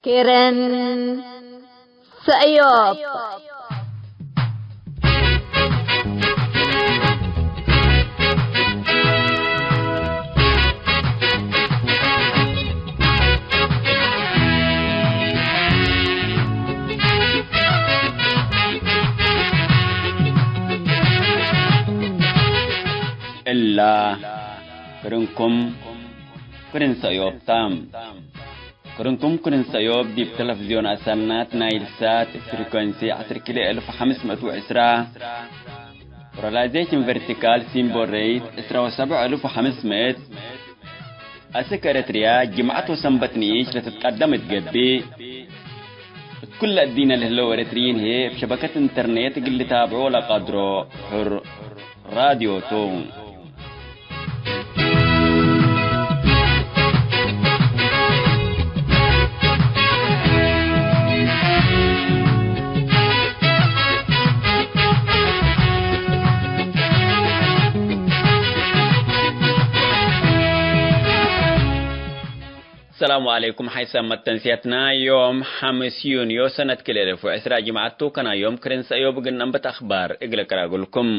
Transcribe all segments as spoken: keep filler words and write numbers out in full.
ክርን ሰእዮብ። እላ ክርንኩም ክርን ሰእዮብ ተ። ክርንኩም ክርን ሰእዮብ ዲብ ተለፍዝዮን አሰናት ናይል ሳት ፍሪኮንሲ ዐስር ኪሎ እልፍ ሐምስ ምእት ወዕስራ፣ ፖላራይዜሽን ቨርቲካል ሲምቦል ሬት ዕስራ ወሰብዕ እልፍ ወሐምስ ምእት። አስክ ኤረትርያ ጅምዐት ወሰንበት ንኢሽ ለትትቀደም እት ገብእ፣ እት ኩለ እዲነ ለህለው ኤረትርዪን ህዬ እብ ሸበከት ኢንተርኔት እግል ልታብዖ ለቀድሮ ሕር ራድዮ ቱ። ሰላሙ ዐለይኩም። ሐይሰ መተንስየትና ዮም ሐምስ ዩንዮ ሰነት ክልኤ እልፍ ወዕስራ ጅምዐት ቱ፣ ከና ዮም ክርን ሰእዮብ እግል ነንብት አኽባር እግል እቅረእ እግልኩም።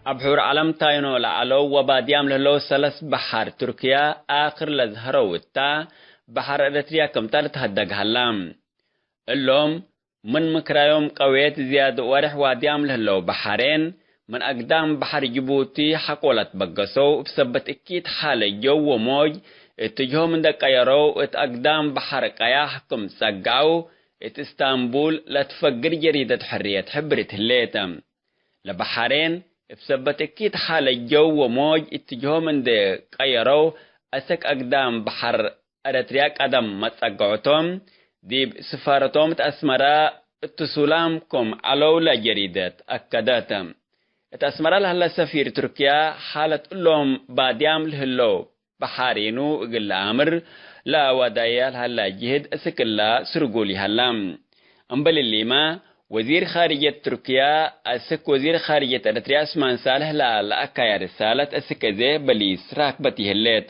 አብ ሑር ዐለም ታይኖ ለዐለው ወባድያም ለህለው ሰለስ በሐር ቱርክያ አክር ለዝሀረው እታ፣ በሐር ኤረትርያ ክምታ ልትሀደግ ሀላ። እሎም ምን ምክራዮም ቀዌት ዝያድ ወሬሕ ዋድያም ለህለው በሐሬን፣ ምን አግዳም በሐር ጅቡቲ ሐቆ ለትበገሰው፣ እብ ሰበት እኪት ሓለ ጀው ወሞጅ እትጅሆም እንደ ቀየረው፣ እት አግዳም በሐር ቀያሕ ክም ጸግዐው፣ እት እስታንቡል ለትፈግር ጀሪደት ሕርየት ሕብርት ህሌት። ለበሐሬን እብ ሰበት እኪት ሓለ ጀው ወሞጅ እትጅሆም እንዴ ቀየረው፣ አሰክ አግዳም በሐር ኤረትርያ ቀደም መጸገዖቶም ዲብ ስፋረቶም እት አስመረ እትሱላም ክም ዐለው ለጀሪደት አከደት። እት አስመረ ለሀለ ሰፊር ቱርክያ፣ ሓለት እሎም ባድያም ለህለው በሐሬኑ እግል ለአምር ለወደየ ለሀለ ጅህድ እስክ እለ ስርጉል ይሀላ። እምበል እሊመ፣ ወዚር ኻርጀት ቱርክያ አስክ ወዚር ኻርጀት ኤረትርያ ዑስማን ሳልሕ ለለአከየ ርሳለት እስክ እዜ በሊስ ራክበት ይህሌት።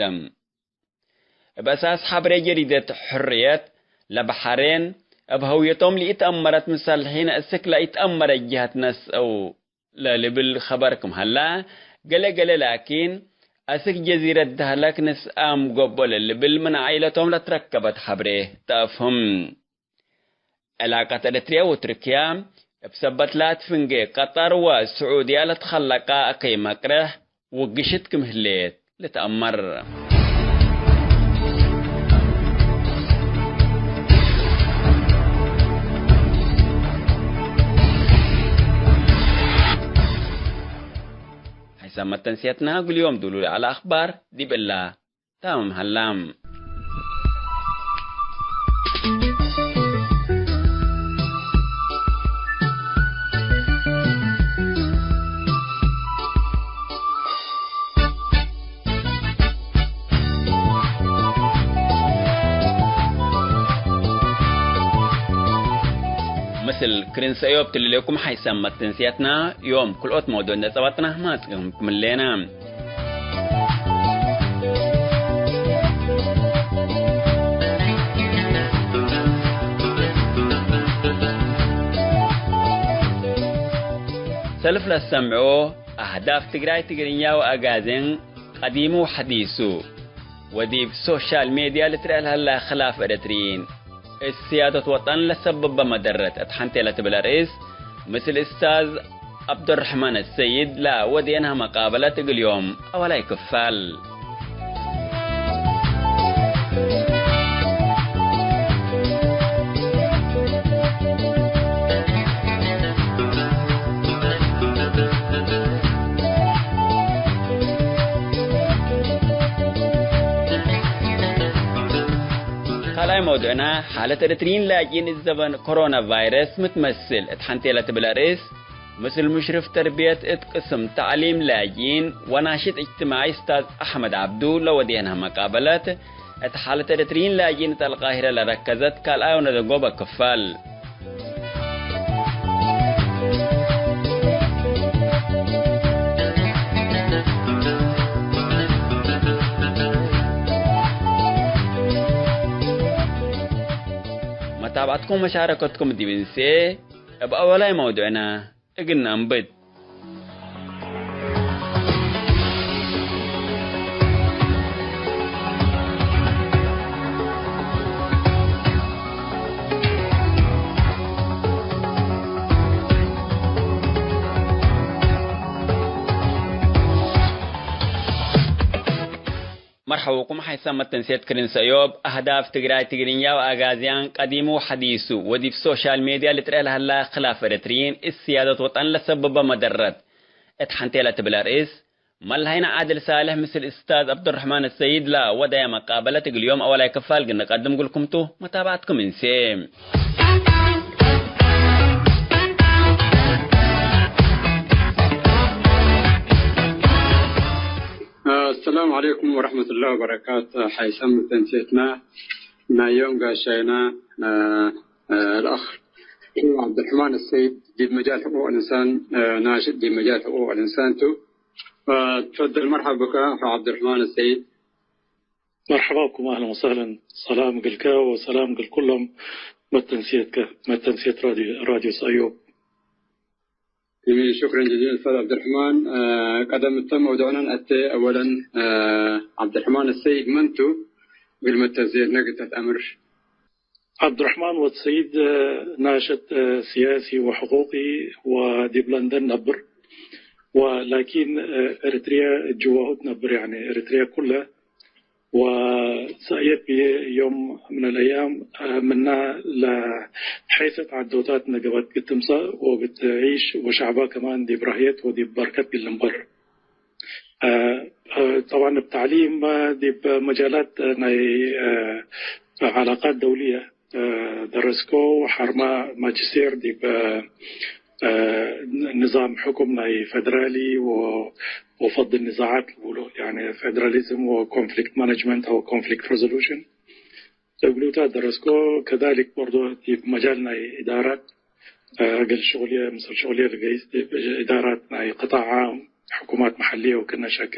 እብ አሳስ ሐብሬ ጀሪደት ሕርየት፣ ለበሐሬን እብ ሀውየቶም ለኢተአመረት ሙሰልሒን አስክ ለኢተአመረት ጀሀት ነስአው ለልብል ኸበር ክም ሀላ፣ ገሌ ገሌ ላኪን፣ አስክ ጀዚረት ደህለክ ንስአም ገብኦ ለልብል ምን ዓኢለቶም ለትረከበት ሐብሬ ተአፍህም። ዕላቀት ኤረትርያ ወቱርክያ እብ ሰበት ላት ፍንጌ ቀጠር ወስዑድያ ለትኸለቀ አከይ መቅርሕ ውግሽት ክም ህሌት ልትአመር። ሐይሰ መተንስየትና እግል ዮም ዱሉል ዐለ አኽባር ዲብ እላ ታምም ሀላ። ምስል ክርን ሰእዮብ ትልሌኩም ሐይሰ መትንስየትና ዮም ክልኦት መውዱዕ ነጸባትና ማጽእኩም ክምሌና። ሰልፍ ለሰምዖ አህዳፍ ትግራይ ትግርኛ ወአጋዜን ቀዲሙ ወሐዲሱ ወዲብ ሶሻል ሜድያ ልትረአ ለሀላ ክላፍ ኤረትርዪን እት ስያደት ወጠን ለሰብበ መደረት እት ሐንቴ ለትብል አርእስ፣ ምስል እስታዝ ዐብዱረሕማን አሰይድ ለወዴንሃ መቃበለት እግል ዮም አወላይ ክፋል። ካልኣይ መውዱዕና፣ ሓለት ኤረትርዪን ላጅኢን እት ዘበን ኮሮና ቫይረስ ምትመስል እት ሐንቴ ለትብል አርእስ፣ ምስል ሙሽርፍ ተርብየት እት ቅስም ተዕሊም ላጅኢን ወናሽጥ እጅትማዒ እስታዝ አሕመድ ዐብዱ ለወዴንሃ መቃበለት፣ እት ሓለት ኤረትርዪን ላጅኢን እት አልቃሂረ ለረከዘት ካልኣይ ወነደንጎበ ክፋል። ወመሻረከትኩም ዲብ እንሴ እብ አወላይ መውዱዕና እግል ነአንብት። መርሐውኩም ሐይሰ መተንሴት ክርን ሰእዮብ፣ አህዳፍ ትግራይ ትግርኛ ወአጋዝያን ቀዲሙ ወሐዲሱ ወዲብ ሶሻል ሜድያ ልትረአ ለሀላ ክላፍ ኤረትርዪን እት ስያደት ወጠን ለሰብበ መደረት እት ሐንቴ ለትብል አርእስ፣ መለሀይነ ዓድል ሳልሕ ምስል እስታዝ ዐብዱረሕማን ሰይድ ለወደየ መቃበለት እግል ዮም አወላይ ክፋል ግንቀድም እግልኩም ቱ፣ መታብዐትኩም እንሴ። አሰላሙ ዐለይኩም ወረሕመቱላሂ ወበረካቱ። ሐይሰ መተንሴትና ናይ ዮም ጋሻይና፣ አ፣ አ፣ አልአኽ ዐብዱረሕማን ሰይድ ዲብ መጃል ሕቁቅ ልእንሳን፣ አ፣ ናሽጥ ዲብ መጃል ሕቁቅ ልእንሳን ቱ። አ፣ ትፈደል መርሐብ ብከ አኹ ዐብዱረሕማን ሰይድ። መርሐባኩም፣ አህለን ወሰህለን። ሰላም እግልከ ወሰላም እግል ኩሎም መተንስየትከ፣ መተንስየት ራድዮ፣ ራድዮ ሰእዮብ። ጀሚል፣ ሹክረን ጀዚለን ኡስታዝ ዐብዱረሕማን። አ፣ ቀደም እተ መውዱዕነ ነአቴ፣ አወለን፣ አ፣ ዐብዱረሕማን ሰይድ መን ቱ? እግል መተንስየትነ ግተት አምር። ዐብዱረሕማን ወድ ሰይድ፣ አ፣ ናሽጥ፣ አ፣ ስያሲ ወሕቁቂ ወዲብ ለንደን ነብር። ወላኪን፣ አ፣ ኤረትርየ ጅዋሁ ትነብር፣ ያኒ ኤረትርየ ኩለ ወሰእየት ብዬ ዮም ምን አልአያም፣ አ፣ ምና ለሐይሰት ዐዶታት ነገበት ግትምሰእ ወግትዒሽ ወሸዕባ ከማን ዲብ ራህየት ወዲብ በርከት ግልንበር። አ፣ አ፣ ጠብዓን እብ ተዕሊም፣ አ፣ ዲብ መጃላት፣ አ፣ ናይ፣ አ፣ ዐላቃት ደውልየ፣ አ፣ ደረስኮ፣ ሐርመ ማጅስቴር ዲብ፣ አ፣ አ፣ ንዛም ሕኩም ናይ ፈደራሊ ወ-፣ ወፈድ ንዛዓት ልቡሎ፣ ያኒ ፌደራሊዝም ወኮንፍሊክት ማኔጅመንት አው ኮንፍሊክት ሬዞሉሽን እግሉታ ደረስኮ። ከዛሊክ በርዶ ዲብ መጃል ናይ ኢዳራት፣ አ፣ እግል ሽቁልየ፣ ምስል ሽቁልየ ልገይስ ዲብ ኢዳራት ናይ ቅጣዕ ዓም፣ ሕኩማት መሐልየ ወክነ ሸከ፣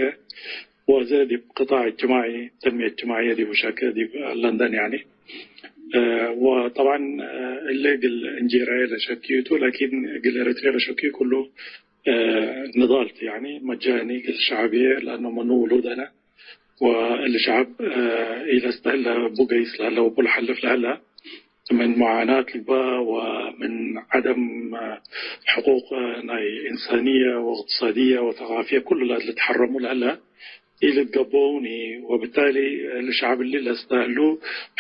ወዘ ዲብ ቅጣዕ እጅትማዒ፣ ተንሚየ እጅትማዕየ ዲቡ ሸከ ዲብ ለንደን ያኒ። አ፣ ወጠብዓን፣ አ፣ እለ እግል እንጄራየ ለሸክዩ ቱ፣ ላኪን እግል ኤረትርየ ለሸክዩ ኩሉ፣ አ፣ ንዳል ቱ፣ ያኒ መጃኒ እግል ሸዕብየ፣ ለአኑ መኑ ውሉድ አነ። ወእሊ ሸዐብ፣ እ፣ ኢለስተህለ እቡ ገይስ ለህለ ወእቡ ለሐልፍ ለህለ ምን ሙዓናት ልበ ወምን ዐደም፣ እ፣ ሕቁቅ ናይ እንሳንየ ወእቅትሳድየ ወተቃፍየ ኩሉ ለልትሐረሙ ለህለ ኢልትገበውኒ። ወብታሊ እሊ ሸዐብ እሊ ለስተህሉ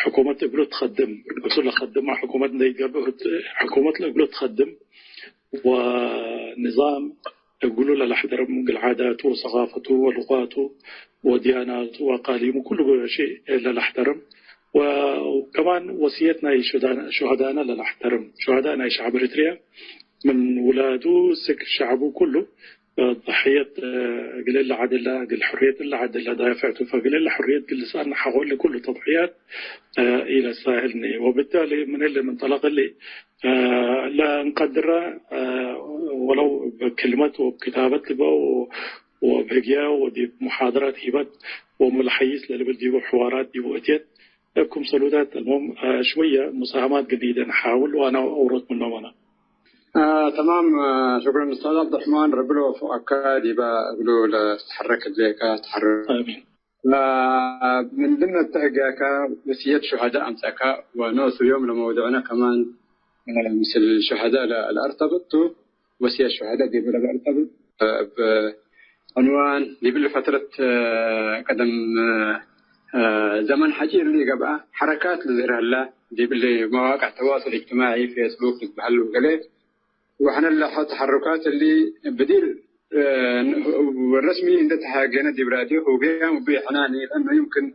ሕኩመት እግሉ ትከድም፣ እቱ ለከድማ ሕኩመት እንዴ ኢገብእ ሕኩመት እግሉ ትከድም ወንዛም እግሉ ለለሕተርም እግል ዓዳቱ ወሰቃፈቱ ወሉቃቱ ወድያናቱ ወአቃሊሙ ኩሉ ሺእ ለለሕተርም ወከማን ወስየት ናይ ሹሃዳ-፣ ሹሃዳነ ለለሕተርም። ሹሃዳ ናይ ሸዕብ ኤሪትርያ ምን ውላዱ እስክ ሸዕቡ ኩሉ ተድሕየት እግል እለ ዐድለ፣ እግል ሕርየት እለ ዐድለ ዳፍዕ ቱ። ፈእግል እለ ሕርየት እግል ልስአነ ሐቆ እሊ ኩሉ ተድሕያት ኢለሳህልኒ። ወብታሊ ምን እሊ ምንጠለቅ እሊ ለእንቀድረ፣ ወለው እብ ክልመት ወእብ ክታበት ልበ ወእብ ህግያ ወዲብ ሙሓደራት ሂበት ወመልሐይስ ለልብል ዲቡ ሕዋራት ዲቡ እትየት። እብ ክምሰሉታት፣ አልሙም፣ ሽወየ ሙሳሃማት ግዲደ ነሓውል ወአነ አውሮት ምኖም አነ። ተማም፣ ሹክረን ኡስታዝ ዐብዱረሕማን፣ ረቢ ለወፍቀከ ዲበ እግሉ ለትትሐረክ እግሌከ ተሐረክ። አሚን። ምን ድመ እተ ህግያከ ወስየት ሹሀዳእ አምጸእከ፣ ወኖሱ ዮም ለመውዱዕነ ከማን ምስል ሹሀዳእ ለአርተብጥ ቱ፣ ወስየት ሹሀዳእ ዲብ ለአርተብጥ እብ ዕንዋን ዲብሊ ፈትረት ቀደም ዘመን ሐጪር እሊ ገብአ ሐረካት ልዝህር ሀላ፣ ዲብሊ መዋቅዕ ተዋሱል እጅትማዒ፣ ፌስቡክ ልትበሀል ወገሌ፣ ወሕነ ለሐ ተሐሩካት እሊ ብዲር፣ እ፣ ረስሚ እንደ ተሃጌነ ዲብ ራድዮ ሁገያም እቡ ይሕናኒ፣ ለአኑ ይምክን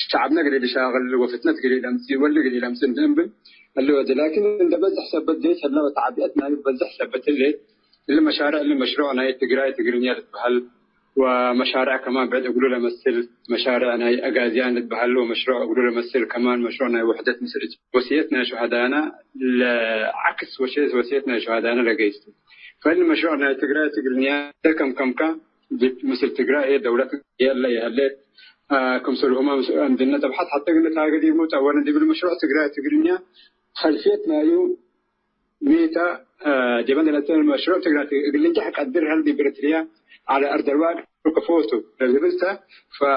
ሸዐብነ ገሌ ልሻቅል ወፍትነት ገሌ ለምጽእ ወሊ ገሌ ለምጽእ እንደ እምብል እሊ ወዲ። ላኪን እንደ በዝሕ ሰበት ዘይት ህላ ወተዓቢአት ናዩ በዝሕ ሰበት ህሌት፣ እሊ መሻርዕ እሊ መሽሩዕ ናይ ትግራይ ትግርኛ ልትበሀል ወመሻርዕ ከማን ብዕድ እግሉ ለመስል፣ መሻርዕ ናይ አጋዝያን ልትበሀል ወመሽሩዕ እግሉ ለመስል ከማን መሽሩዕ ናይ ውሕደት ምስል ወስየት ናይ ሹሀዳነ ለዐክስ ወሸ-፣ ወስየት ናይ ሹሀዳነ ለገይስ ቱ። ፈእሊ መሽሩዕ ናይ ትግራይ ትግርኛ ከም ከምካ ዲብ ምስል ትግራይ ህዬ ደውለት የለ ይሀሌት፣ አ፣ ክምሰልሁመ ምስ አንድነት አብሐት ሐተ ግንት ሀገ ዲብ ሙጠወርን ዲብል መሽሩዕ ትግራይ ትግርኛ ኸልፍየት ናዩ ሚ ተ፣ አ፣ ዲብ እንዴ ለአተን መሽሩዕ ትግራት እግል ልንጀሕ ቀድር ሀል ዲብ ኤረትርያ ዐለ አርድ አልዋቅዕ ከፎቱ ለልብል ተ። ፈ፣ አ፣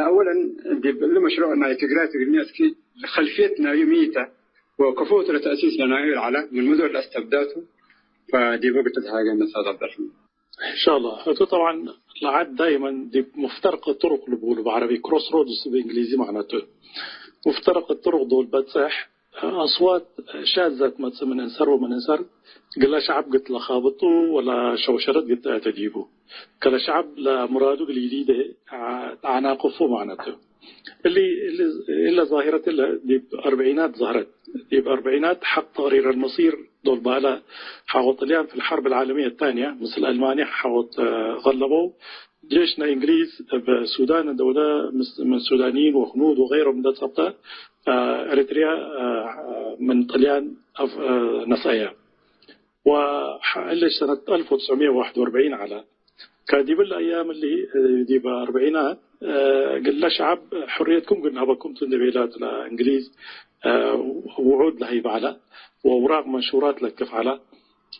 አወለን ዲብ እሊ መሽሩዕ ናይ ትግራት እግልሚ አስኪ ኸልፍየት ናዩ ሚ ተ ወከፎቱ ለተእሲስ ለናዩ ለዐለ ምን ምዶር ለአስተብዳቱ ፈዲቡ ግትት ሃገ መሳት ዐብደልረሕማን። እንሻአላህ። እቱ ጠብዓን ለዓድ ዳይመን ዲብ ሙፍተረቅ ጥሩቅ ልቡሉ፣ በዐረቢ ክሮስ ሮድስ፣ በእንግሊዚ ማዕነቱ። ሙፍተረቅ ጥሩቅ ዶል በጽሕ አስዋት ሻዘት መጽእ ምን እንሰር ወምን እንሰር፣ ግለ ሸዐብ ግት ለካብጡ ወለ ሸውሸረት ግት አተ ዲቡ። ከለ ሸዐብ ለሙራዱ ግል ኢሊዴ ተዐናቅፉ ማዕነቱ። እሊ፣ እሊ፣ እለ ዛሂረት እለ ዲብ አርበዒናት ዘህረት። ዲብ አርበዒናት ሐቅ ተቅሪር አልመሲር ዶል በህለ ሐቆ ጥልያን ፊ አልሐርብ አልዓለምየ አታንየ ምስል አልማንየ ሐቆ፣ አ፣ ገለበው። ጄሽ ናይ እንግሊዝ እብ ሱዳን እንደ ወደ ምስ-፣ ምን ሱዳንይን ወህኑድ ወገይሮም እንደ ጸብጠ፣ አ፣ ኤሪትርያ፣ አ፣ ምን ጥልያን አፍ-፣ አ፣ ነስአየ። ወሐ-፣ እለ ሰነት አልፍ ወትስዕ ምየ ወዋሕድ ወአርበዒን ዐለ። ከዲብል አያም እሊ፣ እ፣ ዲብ አርበዒናት፣ እ፣ እግለ ሸዐብ ሕርየትኩም ግንሀበኩም ቱ እንዴ ቤላት ለእንግሊዝ፣ እ፣ ውዑድ ለሀይብ ዐለ፣ ወውራቅ መንሹራት ለክፍ ዐለ።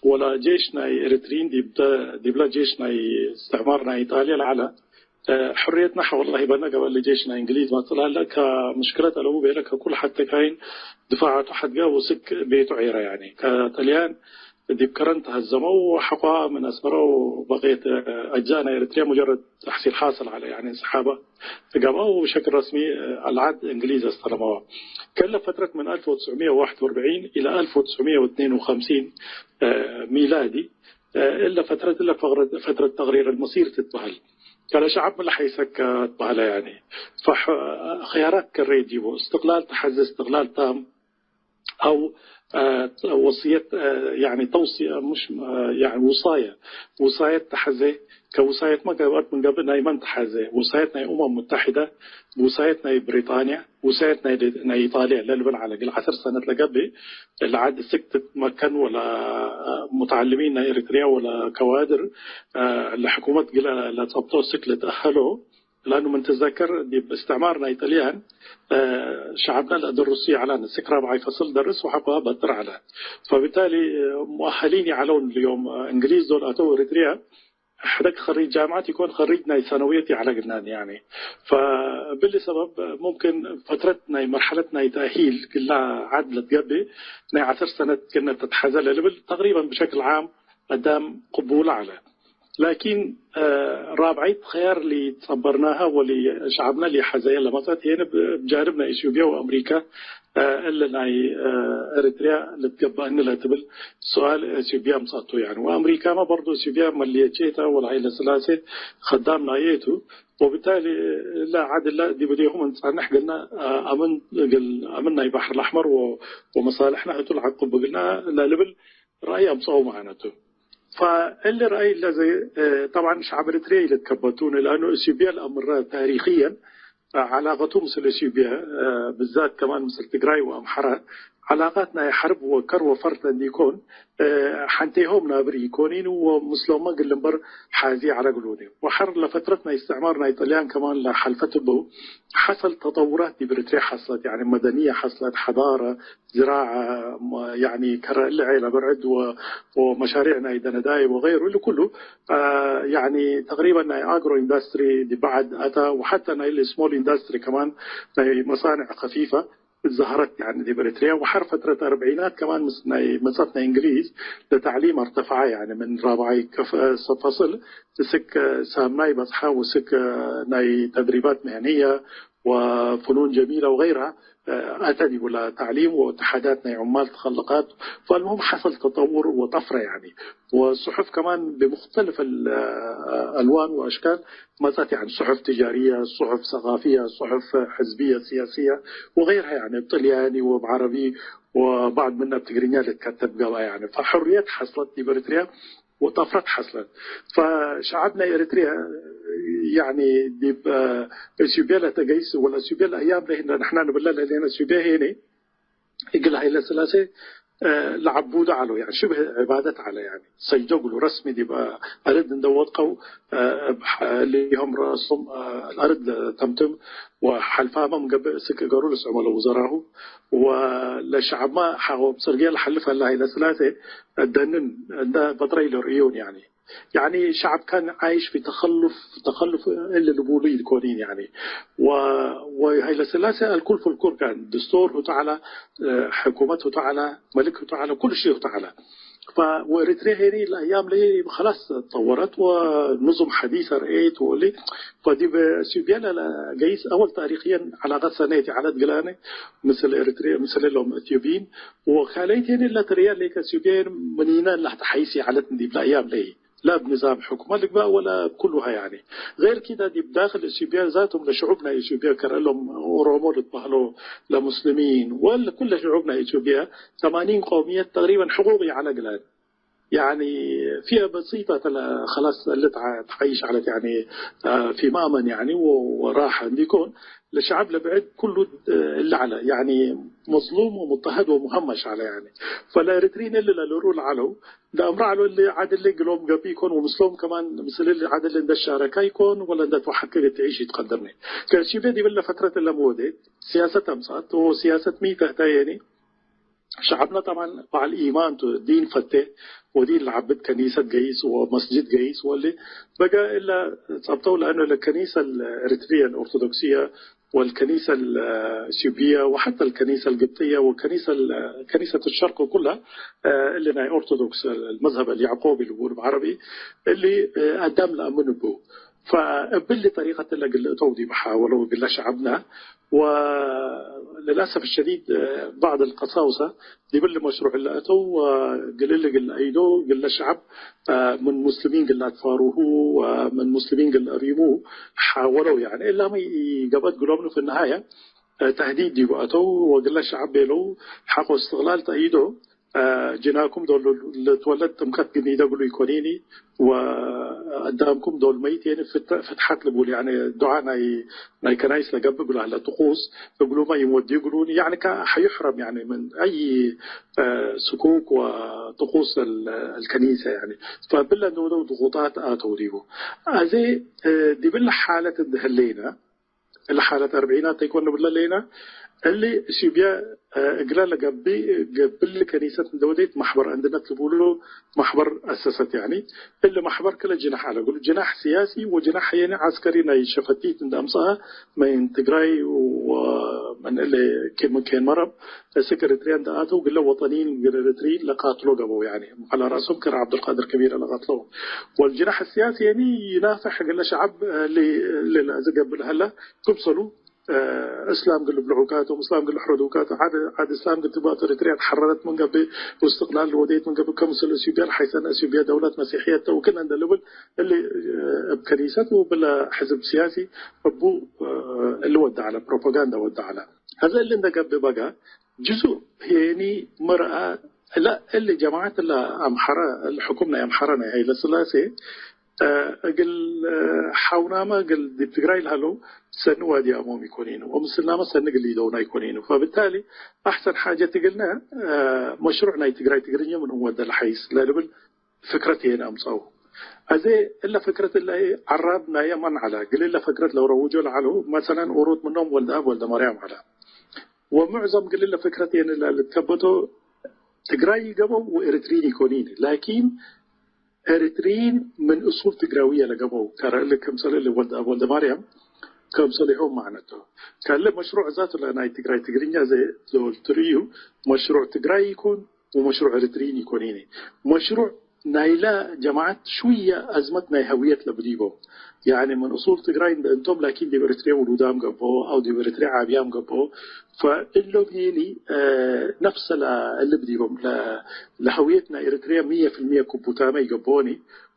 ወለ ጄሽ ናይ ኤሪትሪን ዲብ ተ-፣ ዲብለ ጄሽ ናይ እስትዕማር ናይ ኢጣልየ ለዐለ፣ እ፣ ሕርየትነ ሐወላ ሂበነ ገብአ ለጄሽ ናይ እንግሊዝ መጽእ ለሀለ፣ ከምሽክለት አለቡ ቤለ፣ ከኩል ሐቴ ካይን ድፋዓቱ ሐድገ ወስክ ቤቱ ዔረ፣ ያኒ ከጥልያን ዲብ ከረን ተሀዘመው ወሐቋ ምን አስመረ ወበቅየት አጅዛእ ናይ ኤረትርያ ሙጀረድ ተሕሲል ሓስል ዐለ፣ ያኒ እንስሓበ ገብአው ብሸክል ረስሚ አልዓድ እንግሊዝ አስተለመዋ። ከእለ ፈትረት ምን አልፍ ወትስዕ ምየ ወዋሕድ ወአርበዒን ኢለ አልፍ ወትስዕ ምየ ወትኔን ወከምሲን ሚላዲ፣ እለ ፈትረት እለ ፈትረት ተቅሪር አልመሲር ትትበህል። ከለ ሸዐብ ምን ለሐይሰከ ትበህለ፣ ያኒ ፈሕ-፣ ኽያራት ከሬ ዲቡ፣ እስትቅላል ተሐዜ፣ እስትቅላል ታም፣ አው፣ አ፣ ወስየት፣ አ፣ ያኒ ተውስየ፣ ሙሽ፣ አ፣ ያኒ ውሳየ፣ ውሳየት ተሐዜ፣ ከውሳየትመ ገብአት ምን ገብእ ናይ መን ተሐዜ? ውሳየት ናይ ኡመም ሙተሐደ፣ ውሳየት ናይ ብሪጣንያ፣ ውሳየት ናይ ድ-፣ ናይ ኢጣልያ ለልብል ዐለ። እግል ዐስር ሰነት ለገብእ ለዐድ ስክ ትትመከን ወለ ሙተዐልሚን ናይ ኤሪትርያ ወለ ከዋድር፣ አ፣ ለሕኩመት ግለ ለጸብጦ ስክ ልትአሀሎ፣ ለአኑ ምን ትዘከር፣ ዲብ እስትዕማር ናይ ጥልያን፣ አ፣ ሸዐብነ ለአደሩሱ ይዐለን፣ ስክ ራብዓይ ፈስል ደርስ ወሐቆ በጥር ዐለ። ፈብታሊ፣ ሙአሀሊን ይዐለውን ልዮም፣ እንግሊዝ ዶል አተው ኤሪትርያ፣ ሕደግ ከሪጅ ጃምዐት ኢኮን፣ ከሪጅ ናይ ሰነውየት ይዐለ ግናን፣ ያኒ። ፈእብሊ ሰበብ፣ ሙምክን ፈትረት ናይ መርሐለት ናይ ተእሂል ግላ ዐድ ለትገብእ፣ ናይ ዐሰር ሰነት ክእነ ተትሐዘ ለልብል፣ ተቅሪበን ብሸክል ዓም፣ አዳም ቅቡል ዐለ። ላኪን፣ እ፣ ራብዐይት ኸያር ሊጸበርናሀ ወሊሸዐብነ ሊሐዘየ ለመጸት ሄነ፣ ብ-፣ ብጃንብ ናይ ኢትዮጵያ ወአምሪካ፣ እ፣ እለ ናይ፣ እ፣ ኤሪትርያ ልትገበአኒ ለትብል ሱኣል ኢትዮጵያ ምጸአቱ፣ ያኒ። ወአምሪካመ በርዶ ኢትዮጵያ መልየቼተ ወለሀይለ ስላሴ ከዳም ናዬ ቱ። ወብታሊ እለ ዐድ እለ ዲብ እዴሁም እንጸንሕ እግልነ፣ እ፣ አምን እግል፣ አምን ናይ በሐር ለአሕመር ወ-፣ ወመሳልሕነ ህቱ ለዐቅብ እግልነ ለልብል ረአይ አምጽአው ማዕነቱ። ፈእሊ ረአይ ለዘ፣ እ፣ ጠብዓን ሸዐብ ኤሪትርየ ኢልትከበቱኒ፣ ለአኑ እሲብየ ለአምረ ታሪክየን፣ እ፣ ዐላቀቱ ምስል እሲብየ፣ እ፣ ብዛት ከማን ምስል ትግራይ ወአምሐረ፣ ዐላቃት ናይ ሐርብ ወከር ወፈርተ እንዲኮን፣ እ፣ ሐንቴሆም ናብር ኢኮኒን ወምስሎመ ግልምበር ሓዚ ዐለ እግሉኒ። ወሐር ለፈትረት ናይ እስትዕማር ናይ ጥልያን ከማን ለሐልፈት እቡ፣ ሐሰል ተጠውራት ዲብ ኤሪትርየ ሐሰለት፣ ያኒ መደንየ ሐስለት፣ ሐዳረ፣ ዝራዐ፣ ም-፣ ያኒ ከረ እሊ ዔለ ብርዕድ ወ-፣ ወመሻሪዕ ናይ ደነዳይ ወገይሩ፣ እሊ ኩሉ፣ አ፣ ያኒ ተቅሪበን ናይ አግሮ ኢንዳስትሪ ዲብ በዐድ አታ፣ ወሐተ ናይ ስሞል ኢንዳስትሪ ከማን ናይ መሳንዕ ከፊፈ ዘሀረት፣ ያኒ ዲብ ኤሪትርያ። ወሐር ፈትረት አርበዒናት ከማን ምስ ናይ መጸት ናይ እንግሊዝ ለተዕሊም አርተፈዐ፣ ያኒ ምን ራብዓይ ከፍ-፣ ፈስል እስክ ሳምናይ በጽሐ፣ ወስክ ናይ ተድሪባት መህንየ ወፍኑን ጀሚለ ወገይራ፣ አ፣ አተ ዲቡ ለተዕሊም ወእትሓዳት ናይ ዑማል ተኸለቃት። ፈልሙሁም ሐሰል ተጠውር ወጠፍረ፣ ያኒ። ወሱሑፍ ከማን ብሙክተልፍ አ-፣ አልዋን ወአሽካል መጸት፣ ያኒ ሱሑፍ ትጃርየ፣ ሱሑፍ ሰቃፍየ፣ ሱሑፍ ሕዝብየ ሲያስየ ወገይርሃ፣ ያኒ እብ ጥልያኒ ወእብ ዐረቢ ወባዕድ ምነ እብ ትግርኛ ልትከተብ ገብአ፣ ያኒ። ፈሕርየት ሐስለት ዲብ ኤሪትርያ ወጠፍረት ሐስለት። ፈሸዐብ ናይ ኤሪትርየ፣ ያኒ፣ ዲብ፣ አ፣ እሲብየ ለተገይስ፣ ወለ እሲብየ ለአያም ለህነ ንሕና ንብለ ለህሌነ እሲብየ ሄኔ፣ እግል ሀይለ ስላሴ ለዐቡዱ ዐለው፣ ያኒ ሽብህ ዕባደት ዐለ። ያኒ ሰጅዶ እግሉ ረስሚ ዲብ አርድ እንደ ወድቀው፣ እብ ሐ-፣ እሊሆም ረአሶም አርድ ለተምትም ወሐልፋመም ገብእ ስክ እገሩ ልስዕሞ ለውዘራሁ ወለሸዐብማ ሐቆ ብጽርግየ ለሐልፍ ሀለ ሀይለ ስላሴ ደንን እንደ በጥረይ ለርእዩን ያኒ ያኒ ሸዐብ ካን ዓይሽ ፊ ተኸሉፍ፣ ተኸሉፍ እሊ ልቡሉ ኢኮኒን ያኒ። ወ-፣ ወሀይለ ስላሴ አልኩል ፍልኩል ካን፣ ድስቶር ህቱ ዐላ፣ ሕኩመት ህቱ ዐላ፣ መልክ ህቱ ዐላ፣ ኩሉ ሺ ህቱ ዐላ። ፈ-፣ ወኤሪትርያ ሄኒ ለአያም ለይ ኸላስ ተጠወረት ወንዙም ሐዲሰ ረኤት ወሊ። ፈዲብ ኢትዮጵያ ለገይስ አወል ታሪክየን ዐላቀት ሰኔት ዐለት ግላነ ምስል ኤሪትርያ፣ ምስል እሎም ኢትዮጵይን ወካለይቴን እለ ትርያ ሌከ ኢትዮጵያ ምኒነ ለአትሐይስ ይዐለት እንዲብ ለአያም ለይ። ላ እብ ንዛም ሕኩመ ልግባእ ወላ እብ ኩሉሀ ያኒ። ገይር ኪዳ ዲብ ዳክል ኢትዮጵያ ዛቶም ለሽዑብ ናይ ኢትዮጵያ ከረ እሎም ኦሮሞ ልትበህሎ ለሙስሊሚን ወለ ኩለ ሽዑብ ናይ ኢትዮጵያ ሰማኒን ቀውምየት ተቅሪበን ሕቁቅ ይዐለ ግላን። ያኒ ፊየ በሲጠ ተለ ከላስ እለ ተዓ-፣ ተዓይሽ ዐለት ያኒ ፊ ማእመን ያኒ ወ-፣ ወራሐ እንዲኮን ለሸዐብ ለብዕድ ኩሉ እለ ዐለ፣ ያኒ መዝሉም ወሙጠሀድ ወሙሀመሽ ዐለ። ያኒ ፈለኤሪትሪን እሊ ለልርኡ ለዐለው፣ እንደ አምረ ዐለው እሊ ዐድ እሊ ግሎም ገብእ ኢኮን፣ ወምስሎም ከማን ምስል እሊ ዐድ እሊ እንደ ሻረካ ኢኮን፣ ወለ እንደ ትወሐከ እት ትዒሽ ኢትቀድርኒ። ከእሲቤ ዲብለ ፈትረት እለ መወዴ፣ ሲያሰት አምጸአት፣ ወሲያሰት ሚ ተህታየኒ፣ ሸዐብነ ጠብዓን በዐል ኢማን ቱ፣ ዲን ፈቴ ወዲን ለዐብድ ከኒሰት ገይስ ወመስጅድ ገይስ ወሊ በገ እለ ጸብጠው፣ ለአኑ ለከኒሰ ለኤሪትርየ ለኦርቶዶክስየ ወልከኒሰ ለእስዩብየ ወሐተ ለከኒሰ ለግብጥየ ወከኒሰ ለ-፣ ከኒሰት ሸርቅ ኩለ እሊ ናይ ኦርቶዶክስ መዝሀብ አልያዕቆቢ ልቡል ብዐረቢ እሊ አዳም ለአምን እቡ። ፈእብሊ ጠሪቀት እለ እግል እተው ዲብ ሐወለው እግለ ሸዐብነ ወ-፣ ለልአሰፍ ሸዲድ ባዕድ አልቀሳውሰ ዲብሊ መሽሩዕ እለ እተው እግል እሊ እግል አይዶ እግለ ሸዐብ ምን ሙስሊሚን እግል አትፋሩሁ ወምን ሙስሊሚን እግል አሪሙ ሐወለው። ያኒ እላመ ኢገብአት ግሎም ፊ ነሃየ ተህዲድ ዲቡ አተው ወእግለ ሸዐብ ቤለው ሐቆ እስትቅላል ተአይዶ ጅናኩም ዶል ልትወለድ ጥምቀት ግኒደ እግሉ ኢኮኒኒ፣ ወአዳምኩም ዶል መይቴን ፍት-፣ ፍትሐት ልቡል፣ ያኒ ዱዓ ናይ፣ ናይ ከናይስ ለገብእ እግሉ ሀለ ጥቁስ፣ እግሉመ ኢንወድዩ እግሉኒ፣ ያኒ ከ-፣ ሐዩሕረም፣ ያኒ ምን አይ፣ አ፣ ስኩክ ወጥቁስ እል-፣ እልከኒሰ፣ ያኒ ፈብለ እንደ ወደው ድቁጣት አተው ዲቡ። አዜ፣ አ፣ ዲብለ ሓለት እንደ ህሌነ፣ እለ ሓለት አርብዒናት ተይኮን ንብለ ሌና፣ እሊ እሲብያ፣ እ፣ እግለ ለገብእ፣ ገብእ ከኒሰት እንደ ወዴት ማሕበር አንድነት ልቡሉ ማሕበር አሰሰት። ያኒ እሊ ማሕበር ክለ ጅናሕ አለ እግሉ፣ ጅናሕ ሲያሲ ወጅናሕ የኒ ዐስከሪ ናይ ሸፈቲት እንደ አምጽአ ምን ትግራይ ወምን እሊ ኬን፣ ምን ኬን መረብ እስክ ኤሪትርያ እንደ አተው ግለ ወጠኒን እግል ኤሪትሪ ለቃትሎ ገበው። ያኒ ዐለ ራሶም ከረ ዐብዱልቃድር ከቢረ ለቀትሎ። ወልጅናሕ ሲያሲ የኒ ይናፍሕ እግለ ሸዐብ እሊ፣ እሊ ለአዚ ገብእ ለሀለ ክምሰሉ እስላም እግል ልብልዑ ካቶም፣ እስላም እግል ልሕረዱ ካቶም፣ ዐድ፣ ዐድ እስላም እግል ትባቱ፣ ኤሪትርያ ተሐረረት ምን ገብእ ወእስትቅላል ወዴት ምን ገብእ፣ ከምስል እሲብያ ለሐይሰነ፣ እሲብያ ደውለት መሲሕየት ተ ወክነ እንደ ልብል፣ እሊ እብ ከኒሰት ወብለ ሕዝብ ሲያሲ እቡ እሊ ወደ ዐለ፣ ፕሮፓጋንዳ ወደ ዐለ። አዜ እሊ እንደ ገብእ በጋ ጅዙእ ህዬኒ መርአ፣ እለ እሊ ጀማዐት እለ አምሐረ፣ እሊ ሕኩም ናይ አምሐረ ናይ ሀይለ ስላሴ፣ እ፣ እግል፣ እ፣ ሐውናመ እግል ዲብ ትግራይ ለሀለው ሰኒ ዋዲ አሞም ኢኮኒኑ፣ ወምስልናመ ሰኒ እግል ኢደውና ኢኮኒኑ። ፈብታሊ አሕሰን ሓጀት እግልነ፣ እ፣ መሽሩዕ ናይ ትግራይ ትግርኛ ምን እንወደ ለሐይስ ለልብል ፍክረት የን አምጸው። አዜ እለ ፍክረት እለ ዐራብ ናየ መን ዐለ? እግል እለ ፍክረት ለረውጆ ለዐለው መሰለን ኡሩት ምኖም ወልደአብ ወልደማርያም ዐለ። ወሙዕዘም እግል እለ ፍክረት የን እለ ልትከበቶ ትግራይ ገበው ወኤሪትሪን ኢኮኒን። ላኪን ኤሪትሪን ምን እሱል ትግራውየ ለገበው፣ ከረ እሊ ክምሰል እሊ ወልደ፣ ወልደ ማርያም ክምሰሊሆም ማዕነቱ። ከለ መሽሩዕ ዛቱ ለናይ ትግራይ ትግርኛ ዘ-፣ ዞል ትርእዩ፣ መሽሩዕ ትግራይ ይኩን ወመሽሩዕ ኤሪትሪን ይኮኒኒ። መሽሩዕ ናይላ ጀማዓት ሽውየ አዝመት ናይ ሀውየት ለብዲቦም። ያኒ ምን እሱል ትግራይ እንደ እንቶም፣ ላኪን ዲብ ኤሪትርያ ውሉዳም ገብኦ፣ አው ዲብ ኤሪትርያ ዓብያም ገብኦ። ፈእሎም ሄኒ፣ እ፣ ነፍሰ ለእልብ ዲቦም፣ ለ-፣ ለሀውየት ናይ ኤሪትርያ ሚየ ፊልሚየ ክቡታመ ይገብኦኒ።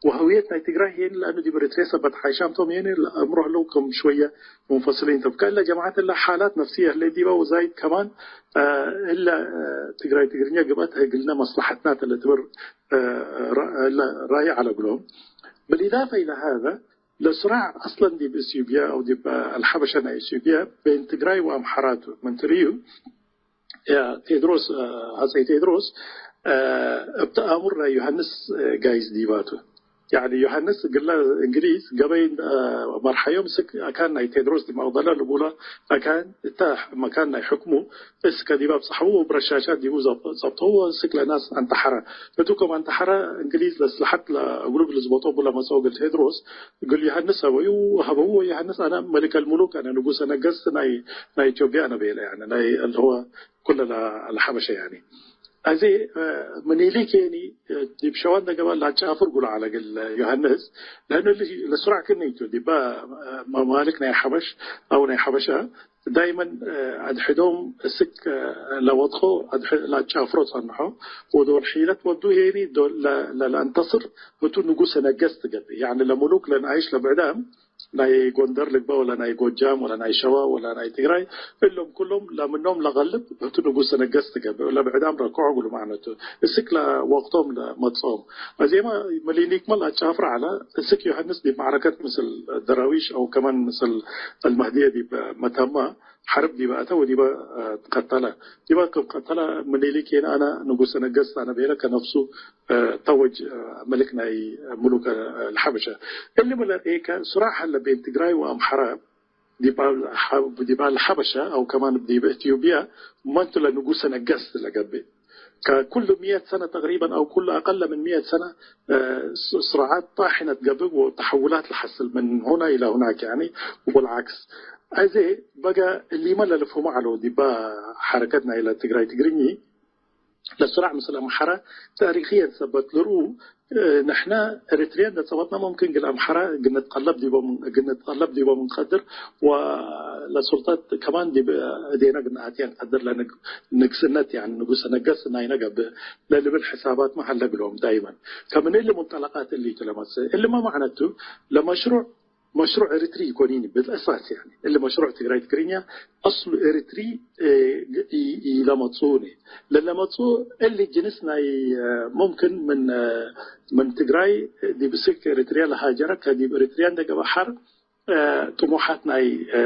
ወሀውየት ናይ ትግራይ ሄኒ፣ ለአኑ ዲብ ኤሪትርያ ሰበት ሓይሻም ቶም ሄኒ፣ ለአምሮ ህለው ከም ሽወየ ሙንፈስሊን ቶም። ከእለ ጀማዓት እለ ሓላት ነፍስየ ህሌት ዲበ ወዛይድ ከማን፣ እ፣ እለ፣ እ፣ ትግራይ ትግርኛ ግብአት እግልነ መስለሐትና ተ ለትብር፣ እ፣ ራ-፣ እለ ራይ ዐለ እግሎም። بالإضافة إلى هذا፣ ለስራዕ አስለን ዲብ ኢትዮጵያ አው ዲብ አልሐበሸ ናይ ኢትዮጵያ በይን ትግራይ ወአምሐራቱ ምን ትርእዩ፣ ያ ቴድሮስ፣ አ፣ አጼ ቴድሮስ፣ አ፣ እብ ተአሙር ናይ ዮሐንስ፣ አ፣ ጋይዝ ዲባቱ። ያኒ ዮሐንስ እግለ እንግሊዝ ገበይ፣ አ፣ መርሐዮም እስክ አካን ናይ ቴድሮስ ዲብ መቅደለ ልቡለ አካን እተ መካን ናይ ሕክሙ እስከ ዲብ አብጽሐዉ ወብረሻሻት ዲቡ ዘብ-፣ ዘብጠዉ ወእስክ ለናስ አንተሐረ። እቱ ከም አንተሐረ እንግሊዝ ለስለሐት ለእግሉ እግል ልዝበጦ እቡ ለመጽኦ እግል ቴድሮስ እግል ዮሐንስ ሀበዩ፣ ሀበዉ ወዮሐንስ አነ መሊከል ሙሉክ አነ ንጉሰ ነገስት ናይ፣ ናይ ኢትዮጵያ አነ ቤለ። ያኒ ናይ አልሆ ኩለ ለሐበሸ ያኒ። አዜ፣ እ፣ ምኒልክ የኒ፣ እ፣ ዲብ ሸዋ እንደ ገባ ላጫፍር ጉሎ ዐለ እግል ዮሐንስ፣ ለእኑ እሊ ለሱራዕ ክኒ ቱ፣ ዲባ፣ እ፣ መማልክ ናይ ሐበሽ አው ናይ ሐበሻ ዳይመን፣ እ፣ አድሕዶም እስክ፣ እ፣ ለወድቆ አድሕ-፣ ላጫፍሮ ጸንሖ፣ ወዶል ሒለት ወዱ የኒ ዶል ለ-፣ ለ-፣ ለአንተስር ህቱ ንጉሰ ነገስት ገብእ። ያኒ ለሙሉክ ለነአይሽ ለብዕዳም ናይ ጎንደር ልግበእ ወለ ናይ ጎጃም ወለ ናይ ሸዋ ወለ ናይ ትግራይ፣ እሎም ኩሎም ለምኖም ለቀልብ ህቱ ንጉሰ ነገስት ገብእ፣ ለብዕዳም ረክዖ እግሉ ማዕነቱ፣ እስክ ለወቅቶም ለመጽኦም። አዜመ ምኒልክመ ለአጫፍር ዐለ፣ እስክ ዮሐንስ ዲብ መዕረከት ምስል ደራዊሽ አው ከማን ምስል አልመህድየ ዲብ መተማ ሐርብ ዲበ አተ ወዲበ፣ እ፣ ትቀተለ። ዲበ ክም ቀተለ ምኒልክ የነ አነ ንጉሰ ነገስት አነ ቤለ ከነፍሱ እ፣ ተወጅ፣ እ፣ ምልክ ናይ ምሉክ፣ እ፣ ለሐበሸ። እሊ ምን ለርኤከ ሱራዕ ሀለ ቤን ትግራይ ወአምሐረ ዲብ አልሐ-፣ ዲብ አልሐበሸ አው ከማን ዲብ ኢትዮጵያ መንቱ ለንጉሰ ነገስት ለገብእ። ከኩሉ ሚየት ሰነ ተቅሪበን አው ኩሉ አቀለ ምን ሚየት ሰነ፣ እ፣ ስ-፣ ስራዓት ጣሒነት ገብእ ወተሐውላት ለሐስል ምን ሁና ኢላ ሁናክ ያኒ ወልዓክስ። አዜ በገ እሊመ ለልፍሁሙ ዐለው ዲባ ሐረከት ናይለ ትግራይ ትግርኚ ለሱራዕ ምስል አምሐረ ታሪክየን ሰበት ልርኡ፣ እ፣ ንሕነ ኤሪትርየ እንደ ጸበጥነ ሙምክን እግል አምሐረ እግል ንትቀለብ ዲቦም፣ እግል ንትቀለብ ዲቦም እንቀድር ወለሱልጠት ከማን ዲብ እዴነ እግል ነአትየ እንቀድር ለንግ-፣ ንግስነት፣ ያኒ ንጉሰ ነገስት ናይነ ገብእ ለልብል ሕሳባትመ ሀለ እግሎም ዳይመን። ከምን እሊ ሙንጠለቃት እሊ ቱ ለመጽእ። እሊመ መዕነቱ ለመሽሩዕ መሽሩዕ ኤሪትሪ ኢኮኒኒ ብልአሳስ፣ ያኒ እሊ መሽሩዕ ትግራይ ትግርኛ አስሉ ኤሪትሪ፣ እ፣ ኢ-፣ ኢለመጽኡኒ። ለለመጽኡ እሊ ጅንስ ናይ፣ እ፣ ሙምክን ምን፣ እ፣ ምን ትግራይ ዲብ እስክ ኤሪትርያ ለሃጀረ፣ ከዲብ ኤሪትርያ እንደ ገብአ ሐር፣ እ፣ ጥሙሓት ናይ፣ እ፣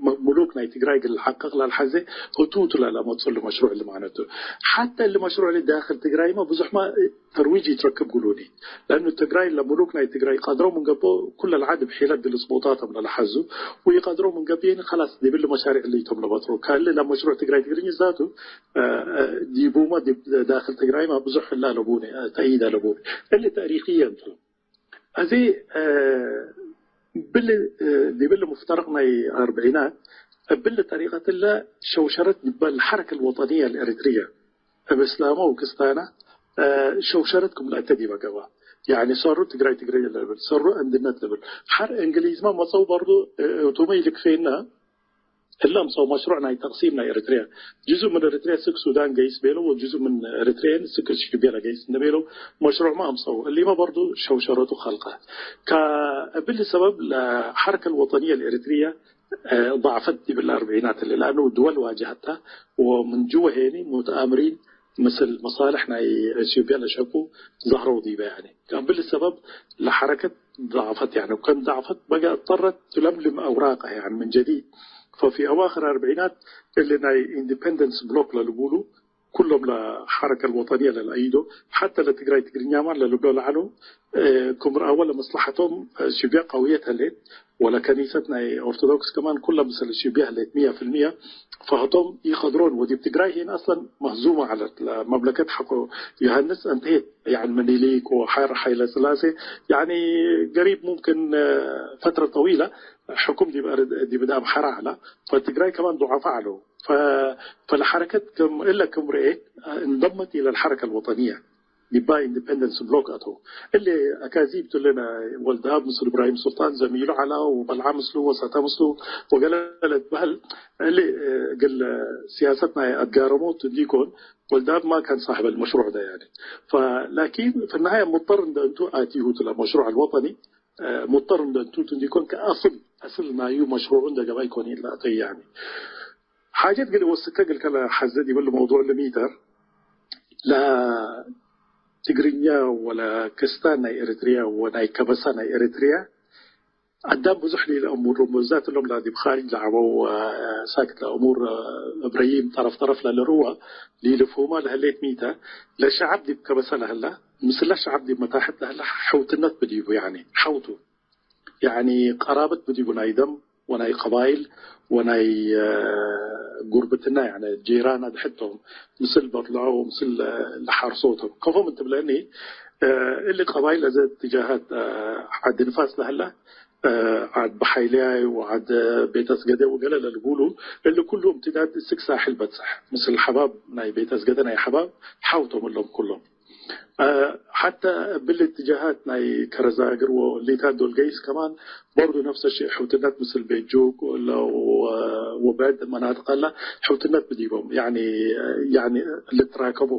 ም-፣ ምሉክ ናይ ትግራይ እግል ለሐቅቅ ለልሐዜ ህቱ ቱ ለለመጽኡ እሊ መሽሩዕ እሊ ማለቱ። ሐተ እሊ መሽሩዕ እሊ ዳክል ትግራይመ ብዙሕመ ተርዊጅ ኢትረክብ ግሉኒ። ለእኑ ትግራይ ለምሉክ ናይ ትግራይ ቀድሮ ምን ገብኦ፣ ኩለ ለዐድ እብ ሒለት እግል ጽቦታቶም ለለሐዙ፣ ወኢቀድሮ ምን ገብኤኒ፣ ከላስ ዲብ እሊ መሻሪዕ እሊ ቶም ለበጥሩ። ከእሊ ለመሽሩዕ ትግራይ ትግርኝ ዛቱ፣ እ፣ እ፣ ዲቡመ ዲብ ዳክል ትግራይመ ብዙሕ ህለ አለቡኒ፣ እ፣ ተእይድ አለቡኒ። እሊ ተእሪክየን ቱ። አዜ፣ እ፣ ብሊ፣ እ፣ ዲብ እሊ ሙፍተረቅ ናይ አርብዒናት፣ እብሊ ጠሪቀት እለ ሸውሸረት ዲበ ለሐረከ አልወጠንየ አልኤሪትርየ፣ እብ እስላመ ወክስታነ፣ እ፣ ሸውሸረት ክም ለአተ ዲበ ገብአ። ያኒ ሰሩ ትግራይ ትግርይ ለልብል፣ ሰሩ አንድነት ልብል። ሐር እንግሊዝመ መጸው በርዱ፣ እ፣ እቱመ ኢልክፌነ፣ እለ አምጸው መሽሩዕ ናይ ተቅሲም ናይ ኤሪትርየ። ጅዙእ ምን ኤሪትርየ ስክ ሱዳን ገይስ ቤለው፣ ወጅዙእ ምን ኤሪትርየን ስክ ኢትዮጵየ ለገይስ እንደ ቤለው መሽሩዕመ አምጸው። እሊመ በርዱ ሸውሸረቱ ከልቀ። ከእብሊ ሰበብ ለሐረከ አልወጠንየ አልኤሪትርየ እ፣ ضعፈት ዲብ ለአርብዒናት እሊ፣ ለአኑ ድወል ዋጀሀተ ወምን ጅወ ሄኒ ሙተአምሪን ምስል መሳልሕ ናይ ኢትዮጵያ ለሸቁ ዘህረው ዲበ። ያኒ፣ ከእብል ሰበብ ለሐረከት ضعፈት፣ ያኒ፣ ወከም ضعፈት በገ እضطረት ትለምልም አውራቀ፣ ያኒ፣ ምን ጀዲድ። ففي أواخر አርብዒናት እሊ ናይ ኢንዲፐንደንስ ብሎክ ለልቡሉ፣ ኩሎም ለሐረከ አልወጠንየ ለለአይዶ፣ ሐተ ለትግራይ ትግርኛማ ለልብሎ ለዐለው፣ እ፣ ክም ረአወ ለመስለሐቶም፣ እ፣ ኢትዮጵያ ቀውየት ህሌት፣ ወለከኒሰት ናይ ኦርቶዶክስ ከማን ኩለ ምስል ኢትዮጵያ ህሌት ሚየ ፊልሚየ፣ ፈህቶም ኢቀድሮን። ወዲብ ትግራይ ሄን አስለን መህዙመ ዐለት፣ ለመምለከት ሐቆ ዮሐንስ አንተሄት፣ ያኒ ምኒልክ ወሐር ሐይለ ስላሴ፣ ያኒ ገሪብ ሙምክን፣ እ፣ ፈትረ ጠዊለ ሕኩም ዲብ አር-፣ ዲብ አምሐራ ዐለ፣ ፈትግራይ ከማን ዱዓፋ ዐለው። ፈ-፣ ፈለሐረከት ክም እለ ክም ረኤት፣ አ፣ እንደመት ኢለ ለሐረከ አልወጠንየ ዲባ ኢንዲፐንደንስ ብሎክ አተው። እሊ አካዚብ ቱ እለ ወልደአብ ምስል እብራሂም ሱልጣን ዘሚሉ ዐላ ወበልዓ ምስሉ ወሰተ ምስሉ ወገለ ለትበህል እሊ፣ እ፣ እግል ሲያሰት ናይ አትጋረሞት እንዲኮን ወልደአብ ማ ካን ሳሕብ አልመሽሩዕ ደ ያኒ። ፈ-፣ ላኪን ፊ ነሃየ ሙጠር እንደ እንቱ አቲሁ ቱ ለመሽሩዕ አልወጠኒ፣ እ፣ ሙጠር እንደ እንቱ እንዲኮን ከአስል፣ አስል ናዩ መሽሩዑ እንደ ገባይ ኮን ኢለ አተይ ያኒ። ሓጀት እግል ወስከ እግልከ ለሐዘ ዲብ እሊ መውዱዕ ልሚተር፣ ለትግርኛ ወለክስታን ናይ ኤሪትርያ ወናይ ከበሳ ናይ ኤሪትርያ አዳም ብዙሕ ሊለ እሙር፣ ብዛት እሎም ለዲብ ካርጅ ለዐበው ሳክት ለእሙር እብረሂም ጠረፍ ጠረፍ ለልርወ ሊልፍሁመ ለህሌት ሚተ፣ ለሸዐብ ዲብ ከበሰ ለህለ፣ ምስለ ሸዐብ ዲብ መታሕት ለህለ ሐውትነት ብዲቡ፣ ያኒ ሐውቱ፣ ያኒ ቀራበት ብዲቡ ናይ ደም ወናይ ቀባይል ወናይ ጉርብትና፣ ያኒ ጂራን አድሕቶም ምስል በልዖ ምስል ለሐርሶቶም። ከፎም እንትብለኒ እሊ ቀባይል አዘ እትጃሃት ዐድ ንፋስ ለህለ ዐድ በሓይልያይ ወዐድ ቤት አስገደ ወገለ ለልቡሉ፣ እሊ ኩሉ እምትዳድ እስክ ሳሕል በጽሕ። ምስል ሐባብ ናይ ቤት አስገደ ናይ ሐባብ ሐውቶም እሎም ኩሎም። ሐተ እብሊ እትጃሃት ናይ ከረዛግር ወሊታት ዶል ገይስ ከማን በርዱ ነፍሰ ሸእ ሕውትነት ምስል ቤት ጁግ ወለ ወብዕድ መናጥቅ አለ ሕውትነት ብዲቦም። ያኒ ያኒ ልትራከቡ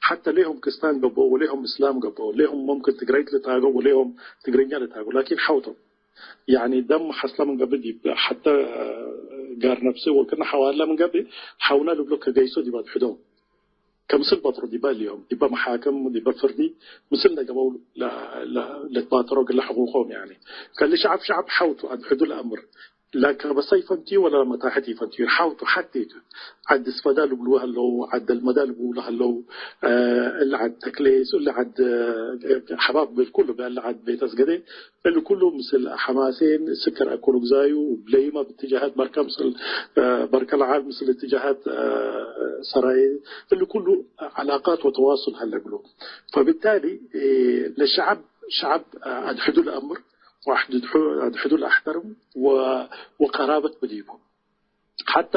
ሐተ ሌሆም ክስታን ገብኦ ወሌሆም እስላም ገብኦ፣ ሌሆም ሙምክን ትግረይት ልታገው ወሌሆም ትግርኛ ልታገው፣ ላኪን ሐውቶም። ያኒ ደም ሐስለ ምን ገብእ ዲብ ሐተ ጋር ነፍሲ ወክነ ሐዋለ ምን ገብእ ሐውነ ልብሎ ከገይሶ ዲብ አድሕዶም። ከምስል በጥሩ ዲበ እሊሆም ዲበ መሓክም ዲበ ፍርዲ ምስል ለገበው ለ- ለ- ልትባጠሮ ግለ ሕቁቆም። ያኒ ከሊ ሸዐብ ሸዐብ ሐውቱ አድሕዱ ለአምር ለከበሰ ይፈንትዩ ወለ መታሕት ይፈንትዩ ሐውቱ ሐቴ ቱ። ዐድ እስፈዳ ልብሉ ሀለው፣ ዐድ አልመዳ ልብሉ ሀለው፣ እሊ ዐድ ተክሌስ፣ እሊ ዐድ ሐባብ እግል ኩሉ፣ እሊ ዐድ ቤት አስገዴ፣ እሊ ኩሉ ምስል ሐማሴን፣ ስከር አኮሎግዛዩ፣ ብለይማ ብትጃሃት በርከ ምስል በርከ ለዓል ምስል እትጃሃት ሰራየ፣ እሊ ኩሉ ዐላቃት ወተዋሱል ሀለ እግሉ። ፈብታሊ ለሸዐብ ሸዐብ አድሕዱ ለአምር ወአድሕዱ ለአሕተርም ወ- ወቀራበት ብዲቡ። ሐተ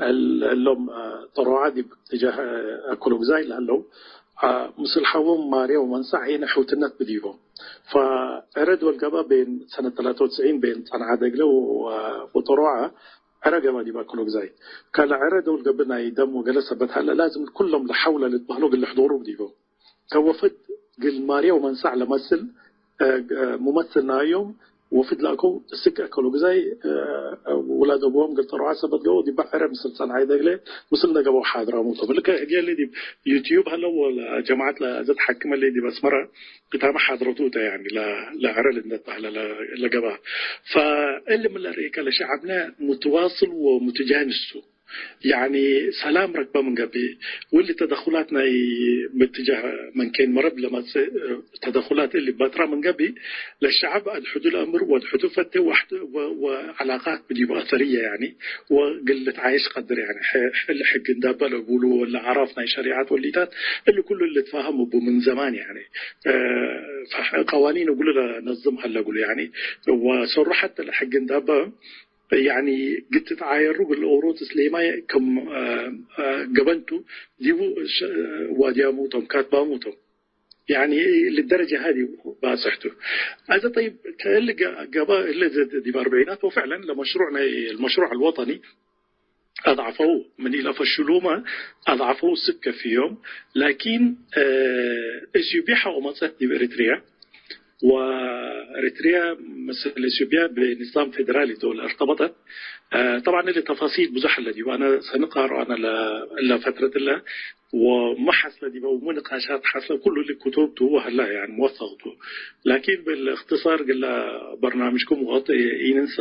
እል- እሎም አ፣ ጠሮዓ ዲብ ትጃህ፣ አ፣ አኮሎግዛይ ለህለው፣ አ፣ ምስል ሐዎም ማርየ ወመንሳዕ ሄነ ሕውትነት ብዲቦም። ፈዕረ ዶል ገብአ ቤን ሰነት ተላተ ወትስዒን ቤን ጸንዓ ደግለ ወ-፣ ወጠሮዓ ዕረ ገብአ ዲብ አኮሎግዛይ። ከለ ዕረ ዶል ገብእ ናይ ደም ወገለ ሰበት ሀለ፣ ላዝም ኩሎም ለሐውለ ልትበህሎ እግል ልሕዶሩ ብዲቦም። ከወፍድ እግል ማርየ ወመንሳዕ ለመስል፣ እ፣ እ፣ ሙመስል ናዮም ወፍድ ለአከው እስክ አከሎግዛይ፣ እ፣ እ፣ ውላድ አቡሆም እግል ጠሮዓ ሰበት ገበው ዲብ ዕረ ምስል ጸንዓይ ደግለ ምስል ለገበው ሓድራሙቶም። ልክ ህግየ እሊ ዲብ ዩትዩብ ሀለው ወለ ጀማዐት ለአዘት ሓክም እሊ ዲብ አስመረ ክታመ ሓድረቱ ተ፣ ያኒ ለ-፣ ለዕረ ልንደት በህለ ለ-፣ ለገበ። ፈእሊ ምን ለርኤከ ለሸዐብነ ሙትዋስል ወሙትጃንሱ። ያኒ ሰላም ረክበ ምን ገብእ፣ ወእሊ ተደኹላት ናይ ብትጃህ መንኬን መረብ ለመጽእ ተደኹላት እሊ በጥረ ምን ገብእ፣ ለሸዐብ አድሕዱ ለአምር ወአድሕዱ ፈቴ ወአሕድ-፣ ወ-፣ ወዐላቃት ብዲቡ አሰርየ ያኒ ወእግል ልትዓየሽ ቀድር ያኒ ሕ-፣ ሕ-፣ ሕግ እንዳበ ለእቡሉ ወለ አራፍ ናይ ሸሪዐት ወሊታት እሊ ኩሉ ልትፋሀም እቡ ምን ዘማን ያኒ፣ እ፣ ፈ-፣ ቀዋኒን እግሉ ለነዝም ሀለ እግሉ ያኒ ወሰሩ ሐተ ለሕግ እንዳበ ያኒ ግትት ዓየሩ እግል ኦሮት እስሌማይ ክም፣ አ፣ አ፣ ገበንቱ ዲቡ ሸ-፣ ዋድያሙ ቶም፣ ካትባሙ ቶም። ያኒ ልደረጀ ሀዲ ባጽሕቱ። አዘ ጠይብ፣ ከእሊ ገ-፣ ገባ እለ ዘ-፣ ዲብ አርበዒናት ወፍዕለን ለመሽሩዕ ናይ፣ المشروع الوطني አድዓፈው፣ ምን ኢለፈሽሉመ አድዓፈው ስከ ፊዮም። ላኪን፣ አ፣ ኢትዮጵያ ሐቆ መጸት ዲብ ኤሪትሪያ፣ ወኤሪትሪያ ምስል ኢትዮጵያ ብንዛም ፌደራሊ ዶል እርተበጠት። አ፣ ጠብዓን እሊ ተፋሲል ብዙሕ አለ ዲቡ። አነ ሰኒ ቃሮ አነ ለ-፣ ለፈትረት እለ ወመ ሐስለ ዲበ ወመ ንቃሻት ሐስለ ኩሉ እሊ ክቱብ ቱ ወሀላ፣ ያኒ፣ መወሰቅ ቱ። ላኪን ብልእክትሳር ግለ በርናምጅኩም ወቅት ኢንንሰ፣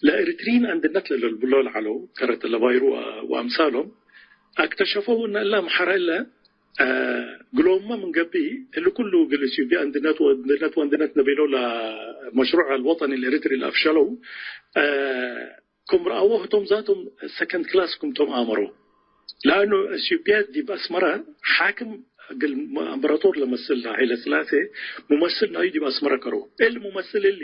ለኤሪትሪን አንድነት ለለልብሎ ለዐለው ከረት ለባይሩ ወአምሳሎም አክተሸፈው እነ እለ አምሐረ እለ፣ አ፣ ግሎምመ ምን ገብእ፣ እሊ ኩሉ እግል ኢትዮጵያ አንድነት ወአንድነት ወአንድነት ለቤለው ለመሽሩዕ አልወጠኒ ለኤሪትሪ ለአፍሸለው፣ አ፣ ክም ረአዎ ህቶም ዛቶም ሰከንድ ክላስ ክምቶም አመሮ። ለአኑ ኢትዮጵያ ዲብ አስመረ ሓክም እግል እምበረቶር ለመስል ለሀይለ ስላሴ ሙመስል ናዩ ዲብ አስመረ ከሮ። እሊ ሙመስል እሊ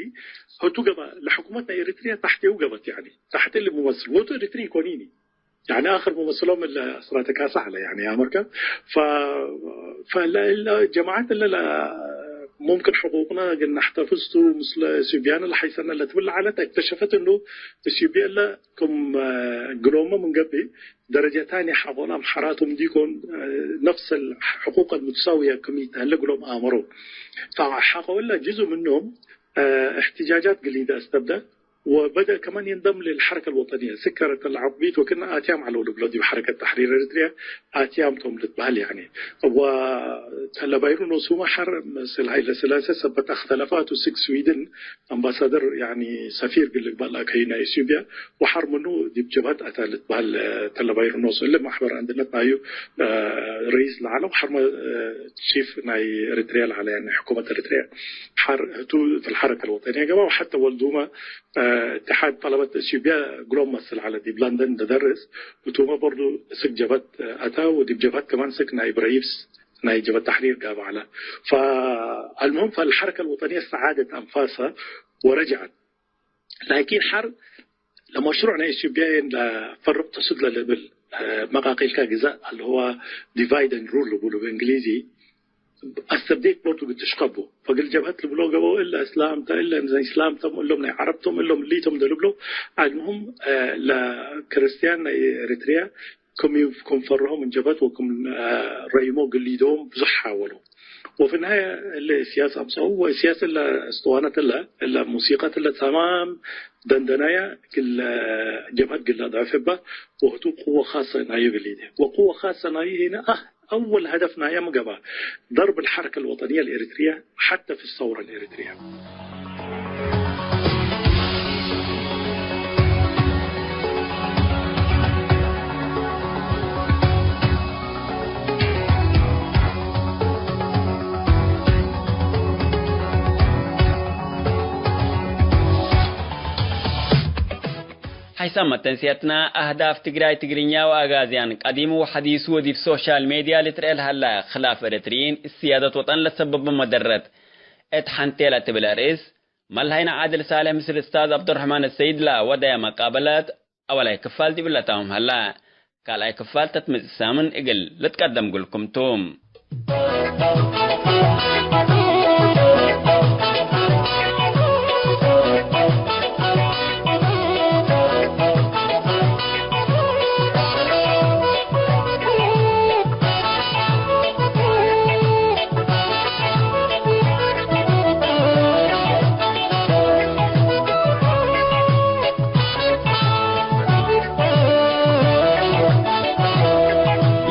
ህቱ ገባ ለሕኩመት ናይ ኤሪትሪያ ታሕቴው ገበት፣ ያኒ ታሕት እሊ ሙመስል ወቱ ኤሪትሪ ኢኮኒኒ። ያኒ አክር ሙመስሎም እለ አስራተ ካሰ ዐለ፣ ያኒ አመርከ። ፈ-፣ ፈለ-፣ እለ ጀማዐት እለ ለ-፣ ሙምክን ሕቁቅነ እግል ነሕተፍዝ ቱ፣ ምስለ ኢትዮጵያነ ለሐይሰነ ለትብል ለዐለት፣ እክተሸፈት እኑ ኢትዮጵያ እለ ክም፣ አ፣ ግሎመ ምን ገብእ ደረጀ ታንየ ሐቆን አምሐራቶም ዲኮን፣ አ፣ ነፍሰ ሕቁቅ አልሙትሳውየ ክም ኢተሀለ ግሎም አመሮ። ፈሐቆ እለ ጅዙእ ምኖም፣ አ፣ እሕትጃጃት ግሊደ አስተብደ፣ ወበደእ ከማን የንደም ለልሐረከ አልወጠንየ። ስከረት ለዐቁቢት ወክእነ አትያም ዐለው ልብሎ ዲብ ሐረከት ተሕሪር ኤሪትርየ አትያም ቶም ልትበህል ያኒ። ወተለባይሩ ኖሱመ ሐር ምስል ሀይለ ስላሴ ሰበት አክተለፋቱ ስክ ስዊድን አምባሳደር ያኒ ሰፊር እግል ልግባእ ለአከዩ ናይ ኢትዮጵያ ወሐር ምኑ ዲብ ጀብሀት አተ ልትበህል ተለባይሩ ኖሱ እለ ማሕበር አንድነት ናዩ ረኢስ ለዐለው ሐርመ ቺፍ ናይ ኤሪትርየ ለዐለ ያኒ ሕኩመት ኤሪትርየ ሐር ህቱ እት ለሐረከ አልወጠንየ ገብአ ወሐተ ወልዱመ እትሓድ ጠለበት እትዮጵያ እግሎም መስል ዐለ። ዲብ ለንደን እንደ ደርስ፣ ህቱመ በርዱ ስክ ጀብሀት አተ ወዲብ ጀብሀት ከማን ስክ ናይብ ረኢስ ናይ ጀብሀት ተሕሪር ጋብእ ዐለ። ፈአልሙህም ፈልሐረከ አልወጠንየ ሰዓደት አንፋሰ ወረጅዐት። ላኪን ሐር ለመሽሩዕ ናይ እትዮጵያ ለፈርቅ ተሱድ ለልብል መቃቂልካ ግዛእ አለ ህዋ ዲቫይድ ኤንድ ሩል ልቡሉ በእንግሊዚ አስተብዴት ቦርቱ እግል ትሽቀቡ። ፈግል ጀብሀት ልብሎ ገበው እለ እስላም ተ፣ እለ ምስል እስላም ቶም፣ እሎም ናይ ዐረብ ቶም፣ እሎም እሊ ቶም እንደ ልብሎ። አልሙሁም ለክርስትያን ናይ ኤሪትርያ ክም ዩ-፣ ክም ፈርሆም ምን ጀብሀት ወክም ረይሞ እግል ሊዶም ብዙሕ ሓወሉ። ወፊ ነሃየ እለ እስያስ አምጸኡ ወእስያስ እለ እስጥዋነት እለ፣ እለ ሙሲቀት እለ ተማም ደንደናያ እግል ጀብሀት እግል ለአድዕፍ እበ ወህቱ ቅወ ካሰ ናዩ እግል ሊዴ። ወቅወ ካሰ ናዩ ሄነ አህ أول هدف ናየ ምን ገብአ ضرب الحركة الوطنية الإريترية حتى في الثورة الإريترية። ሐይሳም መተንስየትና፣ አህዳፍ ትግራይ ትግርኛ ወአጋዝያን ቀዲሙ ወሐዲሱ ወዲብ ሶሻል ሜድያ ልትርኤ ለሀላ፣ ክላፍ ኤረትርዪን እት ስያደት ወጠን ለሰበቦ መደረት እት ሐንቴ ለትብል አርእስ፣ መልሀይነ ዓድል ሳልሕ ምስል እስታዝ ዐብዱረሕማን አሰይድ ለወደየ መቃበለት አወላይ ክፋል ዲብለ ታምም ሀላ። ካልኣይ ክፋል ተትመጽእ ሳምን እግል ልትቀደም እግልኩም ቱ።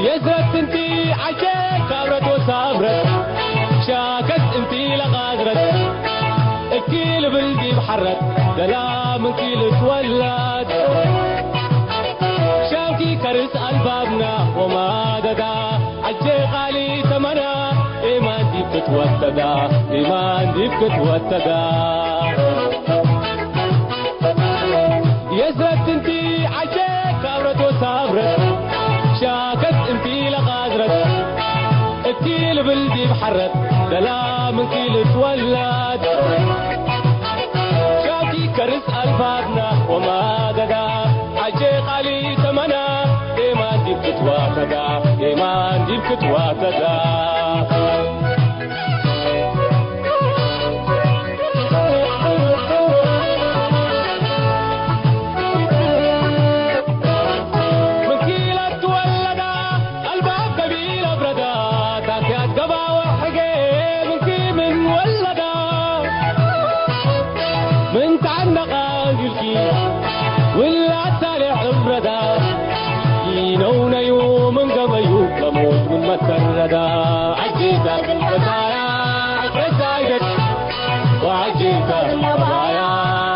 የዝረት እንቲ ዐሼ ካብረት ወሳብረት፣ ሻከት እንቲ ለቃዝረት፣ እኪ ልብል ዲብ ሐረት፣ ደላ ምንኪ ልትወለድ። ሻምኪ ከርስ አልባብና ወማደዳ፣ ዐጄ ቃሊ ተመና፣ ኤማን ዲብ ክትወተዳ፣ ኤማን ዲብ ክትወተዳ። የስረት እንቲ ዐሼ ካብረት ወሳብረት፣ ሻከት እንቲ ለቃዝረት፣ እኪ ልብል ዲብ ሐረት፣ ደላ ምንኪ ልትወለድ። ሻምኪ ከርስ አልባብና ወማደዳ፣ ዐጄ ቃሊ ተመና፣ ኤማን ዲብ ክትዋተዳ፣ ኤማን ዲብ ክትዋተዳ። ምንኪ ለትወለዳ፣ አልባብ ገቢል አብረዳ፣ ታክያት ገባ ወሕጌ ምንኪ ምን ወለዳ። ምን ተዐነቃ እግልኪ ውላድ ሳሌሕ እብረዳ፣ ኢነውነዩ ምን ገመዩ ለሞት ምን መተረዳ። ዐጂብካ እግል ፈታያ ዕፍረት ዛይደት፣ ወዐጂብካ እግል ቀባያ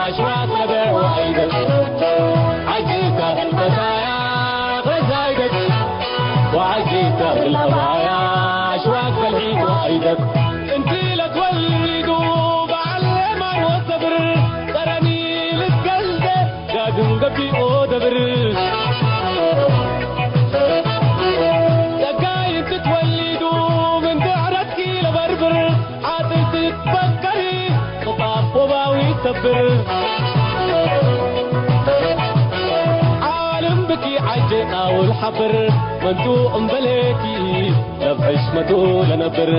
አሽዋክ ለብዕ ወአይደት። ዐጂብካ እግል ፈታያ ዕፍረት ዛይደት፣ ወዐጂብካ እግል ቀባያ አሽዋክ በልሒት ወአይደት። እንቲ ለትወሊዱ በዐል ኤማን ወሰብር፣ ቀረኒ ልትገልደ ጋድም ገቢኦ ደብር። ጸጋይ እንቲ ትወሊዱ ምን ድዕረትኪ ለበርብር፣ ዓጥል ትትፈከሪ ቅጣፍ ወባዊ ሰብር። ዓልም ብኪ ዐጄ ቃውል ሐብር፣ መንቱ እምበሌኪ ለብ ሕሽመቱ ለነብር።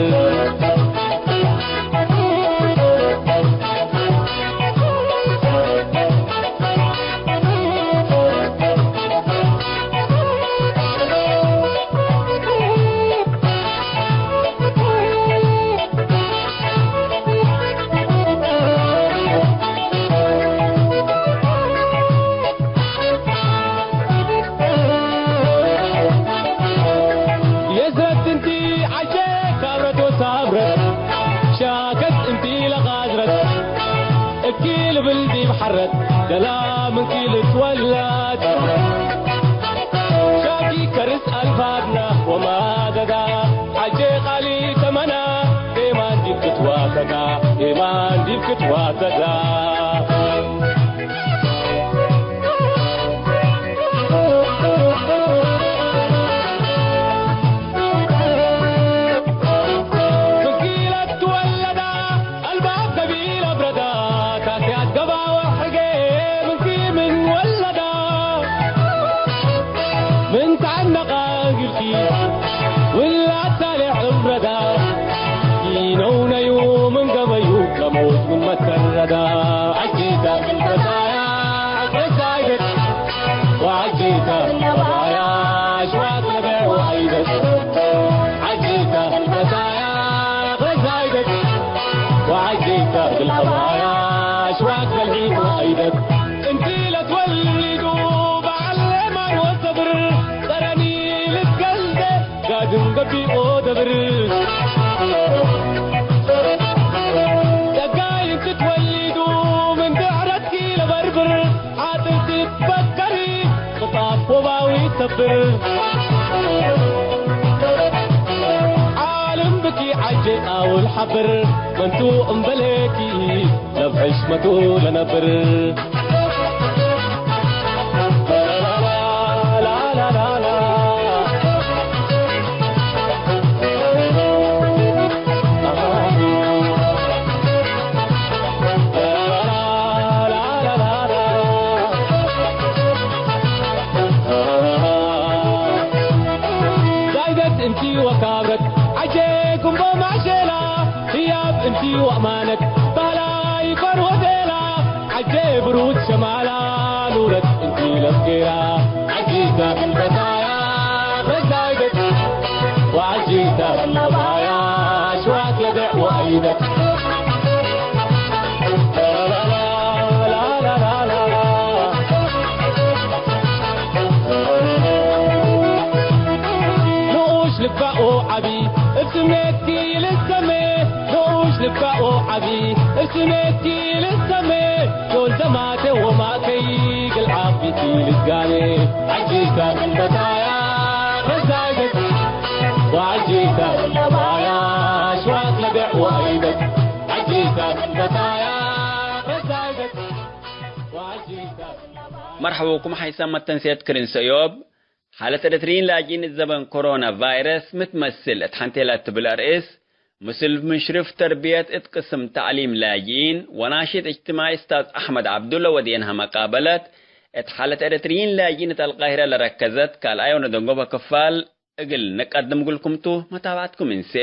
ገላ ምንኪ ልትወለድ ሻኪ ከርስ አልፋድና ወማደዳ ሐጄ ቃሊ ተመና ኤማን ዲብ ክትዋተዳ ኤማን ዲብ ክትዋተዳ። ፍንኪለት ትወለዳ አልባብ ገቢል አብረዳ፣ ካስያት ገባ ወሕጌ ምንኪ ምን ወለዳ። ምን ተዐነቃ እግልኪ ውላድ ሳሌሕ እብረዳ፣ ኢነውነዩ ምን ገበዩ ከሞት ምን መተረዳ። ዐጂታ ምን በሳያ ዐቅረሳይደት ወዐጂታ ለባያ አሽዋቅ ለበዕ ወአይደት። ዐጂታ እግል በሳያ አቅረሳይደት ወዐጂታ እግል አባያ አሽዋቅ በልዒት ወአይደት። እንቲ ለትወሊዱ በዐል ኤማን ወሰብር ጸረኒ ልትገልደ ጋድም ገቢኦ ደብር። ጸጋይ እንቲ ትወሊዱ ምን ድሕረትኪ ለበርብር። ዓጥር ትትፈከሪ ክጣፍ ወባዊ ተብር። ዓልም ብኪ ዐጄ አውል ሐብር፣ መንቱ እምበሌኪ ለብሕሽመቱ ለነብር። ዛይደት እንቲ ወካብረት ዐጄ ጉንቦ ማሼላ፣ ህያብ እንቲ ወአማነት ባህላ ይኮን ወዴላ። ዐጄ ብሩት ሸማላ ኑረት እንቲ ለፍጌራ። ዐጂታ ምን በታያ በዛይደት ወዐጂታ ምን ለባያ አሽዋት ለደዕ ወአይደት። ንኡሽ ልባኦ ዐቢ እብ ስሜትኪ ልሰሜ፣ ንኡሽ ልባኦ ዐቢ እብ ስሜትኪ ልሰሜ፣ ዶል ዘማቴ ወማእከይ እግል ዓቂቲ ልትጋኔ። ዐጂታ ምን በታያ በዛይደት ወዐጂታ ምን ለባያ አሽዋቅ ለደዕ ወአይደት። ዐጂታ ምን በታያ በዛይደት ወዐጂታ ምን ለባያ። መርሐባ ብኩም ሐይሳም መተንስየት ክርን ሰእዮብ። ሓለት ኤረትርዪን ላጅኢን እት ዘበን ኮሮና ቫይረስ ሚ ትመስል እት ሐንቴ ለትብል አርእስ፣ ምስል ምሽርፍ ተርብየት እት ቅስም ተዕሊም ላጅኢን ወናሽጥ እጅትማዒ እስታዝ አሕመድ ዐብዱ ለወዴንሀ መቃበለት፣ እት ሓለት ኤረትርዪን ላጅኢን እት አልቃሂረ ለረከዘት ካልኣይ ወነደንጎበ ክፋል እግል ንቀድም እግልኩም ቱ፣ መታብዐትኩም እንሴ።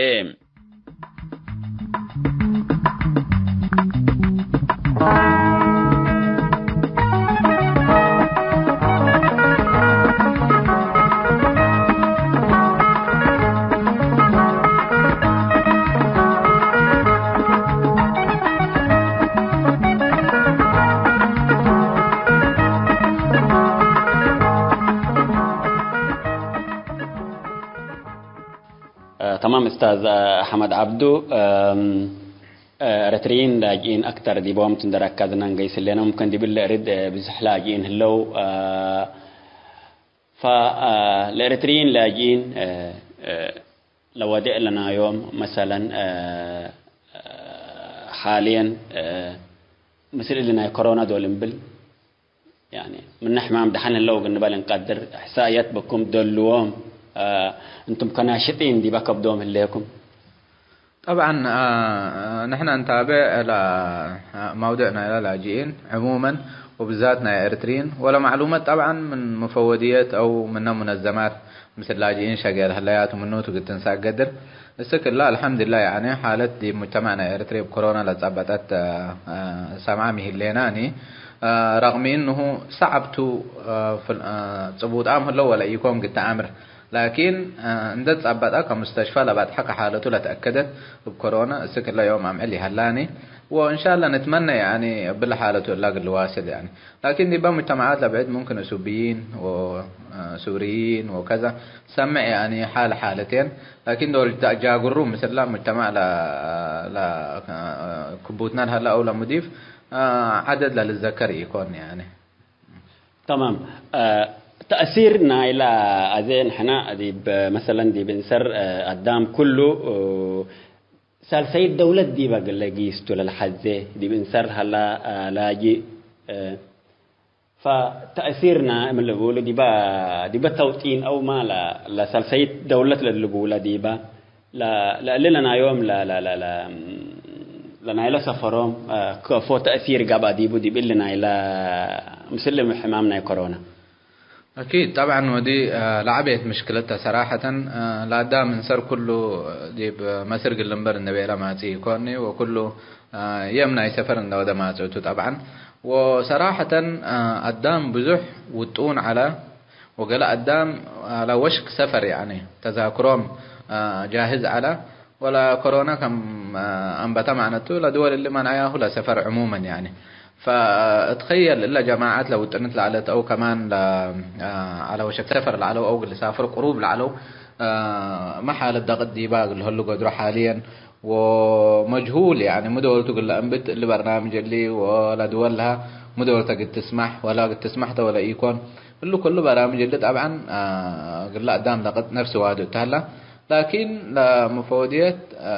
እ፣ ተማም እስታዝ አሕመድ ዐብዱ፣ እም፣ እ፣ ኤረትርዪን ላጅኢን አክተር ዲቦም ቱ እንዴ ረከዝነ እንገይስ ህሌነ፣ ሙምክን ዲብለ እርድ፣ እ፣ ብዝሕ ላጅኢን ህለው፣ እ፣ ፈ፣ እ፣ ለኤረትርዪን ላጅኢን፣ እ፣ እ፣ ለወዴ እለ ናዮም መሰለን፣ እ፣ እ፣ ሓልየን፣ እ፣ ምስል እሊ ናይ ኮሮና ዶል እምብል፣ ያኒ፣ ምነ ሕማም ደሐን ህለው እግል ንበል እንቀድር። እሕሳእየት ብኩም ደልዎም፣ አ፣ እንቱም ከናሽጢን ዲበ ከብዶም ህሌኩም። ጠብዐን፣ አ፣ ንሕነ እንታቤዕ እለ፣ አ፣ መውድዕ ናይለ ላጅኢን ዕሙመን ወብዛት ናይ ኤርትርዪን ወለ ማዕሉመት ጠብዐን ምን ሙፈወድየት አው ምነ ሙነዘማት ምስል ላጅኢን ሸጌር ህለያቱ ምኑ ቱ እግል ትንሳእ ገድር። እስክ እለ አልሐምድላ፣ ያኒ ሓለት ዲብ ሙጅተማዕ ናይ ኤረትርየ እብ ኮሮና ለጸበጠት፣ አ፣ አ፣ ሰምዐ ሚ ህሌናኒ፣ አ፣ ረቅም እንሁ ሰዐብ ቱ፣ አ፣ ፍል-፣ አ፣ ጽቡጣም ህለው ወለኢኮን ግተ አምር። ላኪን፣ አ፣ እንደ ጸበጠ ከሙስተሽፋ ለበጽሐ ከሓለቱ ለተአከደት እብ ኮሮና እስክ እለ ዮም አምዕል ይሀላኒ። ወእንሻላ ንትመነ፣ ያኒ፣ እብለ ሓለቱ እላ እግል ልዋስል፣ ያኒ። ላኪን ዲበ ሙጅተማዓት ለብዕድ ሙምክን እሱብይን ወ-፣ ሱርይን ወከዛ ትሰምዕ፣ ያኒ፣ ሓል ሓለቴን። ላኪን ዶል ጃ-፣ ጃግሩ ምስላ ሙጅተማዕ ለ-፣ ለ-፣ ክቡትነ ለሀለ አው ለሙዲፍ አ፣ ዐደድ ለልዘከር ኢኮን፣ ያኒ። ተማም። አ፣ ተእሲር ናይላ አዜ ንሕና ዲብ፣ መሰለን ዲብ እንሰር፣ አ፣ አዳም ኩሉ፣ አ፣ ሳልሰይት ደውለት ዲበ እግለ ጊስቱ ለልሐዜ ዲብ እንሰር ሀላ፣ አ፣ ላጂ፣ አ፣ ፈተእሲርና ምን ልቡሉ ዲበ፣ ዲበ ተውጢን አውማ ለ-፣ ለሳልሰይት ደውለት ለልቡለ ዲበ ለ-፣ ለእሊ ለናዮም ለ-፣ ለ-፣ ለ-፣ ለ-፣ ለናይለ ሰፈሮም፣ አ፣ ከፎ ተእሲር ገብአ ዲቡ ዲብ እሊ ናይለ ምስል ሕማም ናይ ኮሮና። አኪድ ጠብዐን ወዲ፣ አ፣ ለዐቤት ምሽክለት ተ ሰራሐተን፣ አ፣ ለአዳም እንሰር ኩሉ ዲብ መስር ግልምበር እንዴ ቤለ ማጽእ ኢኮኒ ወኩሉ አ፣ የም ናይ ሰፈር እንደ ወደ ማጽእቱ ጠብዐን። ወሰራሐተን፣ አ፣ አዳም ብዙሕ ውጡን ዐለ፣ ወገለ አዳም አለ ወሽክ ሰፈር፣ ያኒ ተዛክሮም፣ አ፣ ጃህዝ ዐለ። ወለ ኮሮና ከም፣ አ፣ አንበተ ማዕነቱ ለድወል እሊ መንዐያሁ ለሰፈር ዕሙመን፣ ያኒ። ፈእትኸየል እለ ጀማዐት ለውጥንት ለዐለት አው ከማን ለ-፣ አ፣ አለ ወሸክ ሰፈር ለዐለው አው እግል ሳፍር ቅሩብ ለዐለው፣ አ፣ መ ሓለት ደቅት ዲባ እግል ህሉ ገድሮ ሓልየን። ወመጅሁል፣ ያኒ፣ ሚ ዶል ቱ እግለ እንብት እሊ በርናምጅ እሊ ወለድወል ለሀ፣ ሚ ዶል ተ እግል ትስማሕ ወላ እግል ትስማሕ ተ ወለ ኢኮን፣ እሊ ኩሉ በራምጅ እሊ ጠብዐን፣ አ፣ እግለ አዳም ለቅጥ ነፍሲ ዋድእ ተህላ። ላኪን ለመፈወድየት፣ አ፣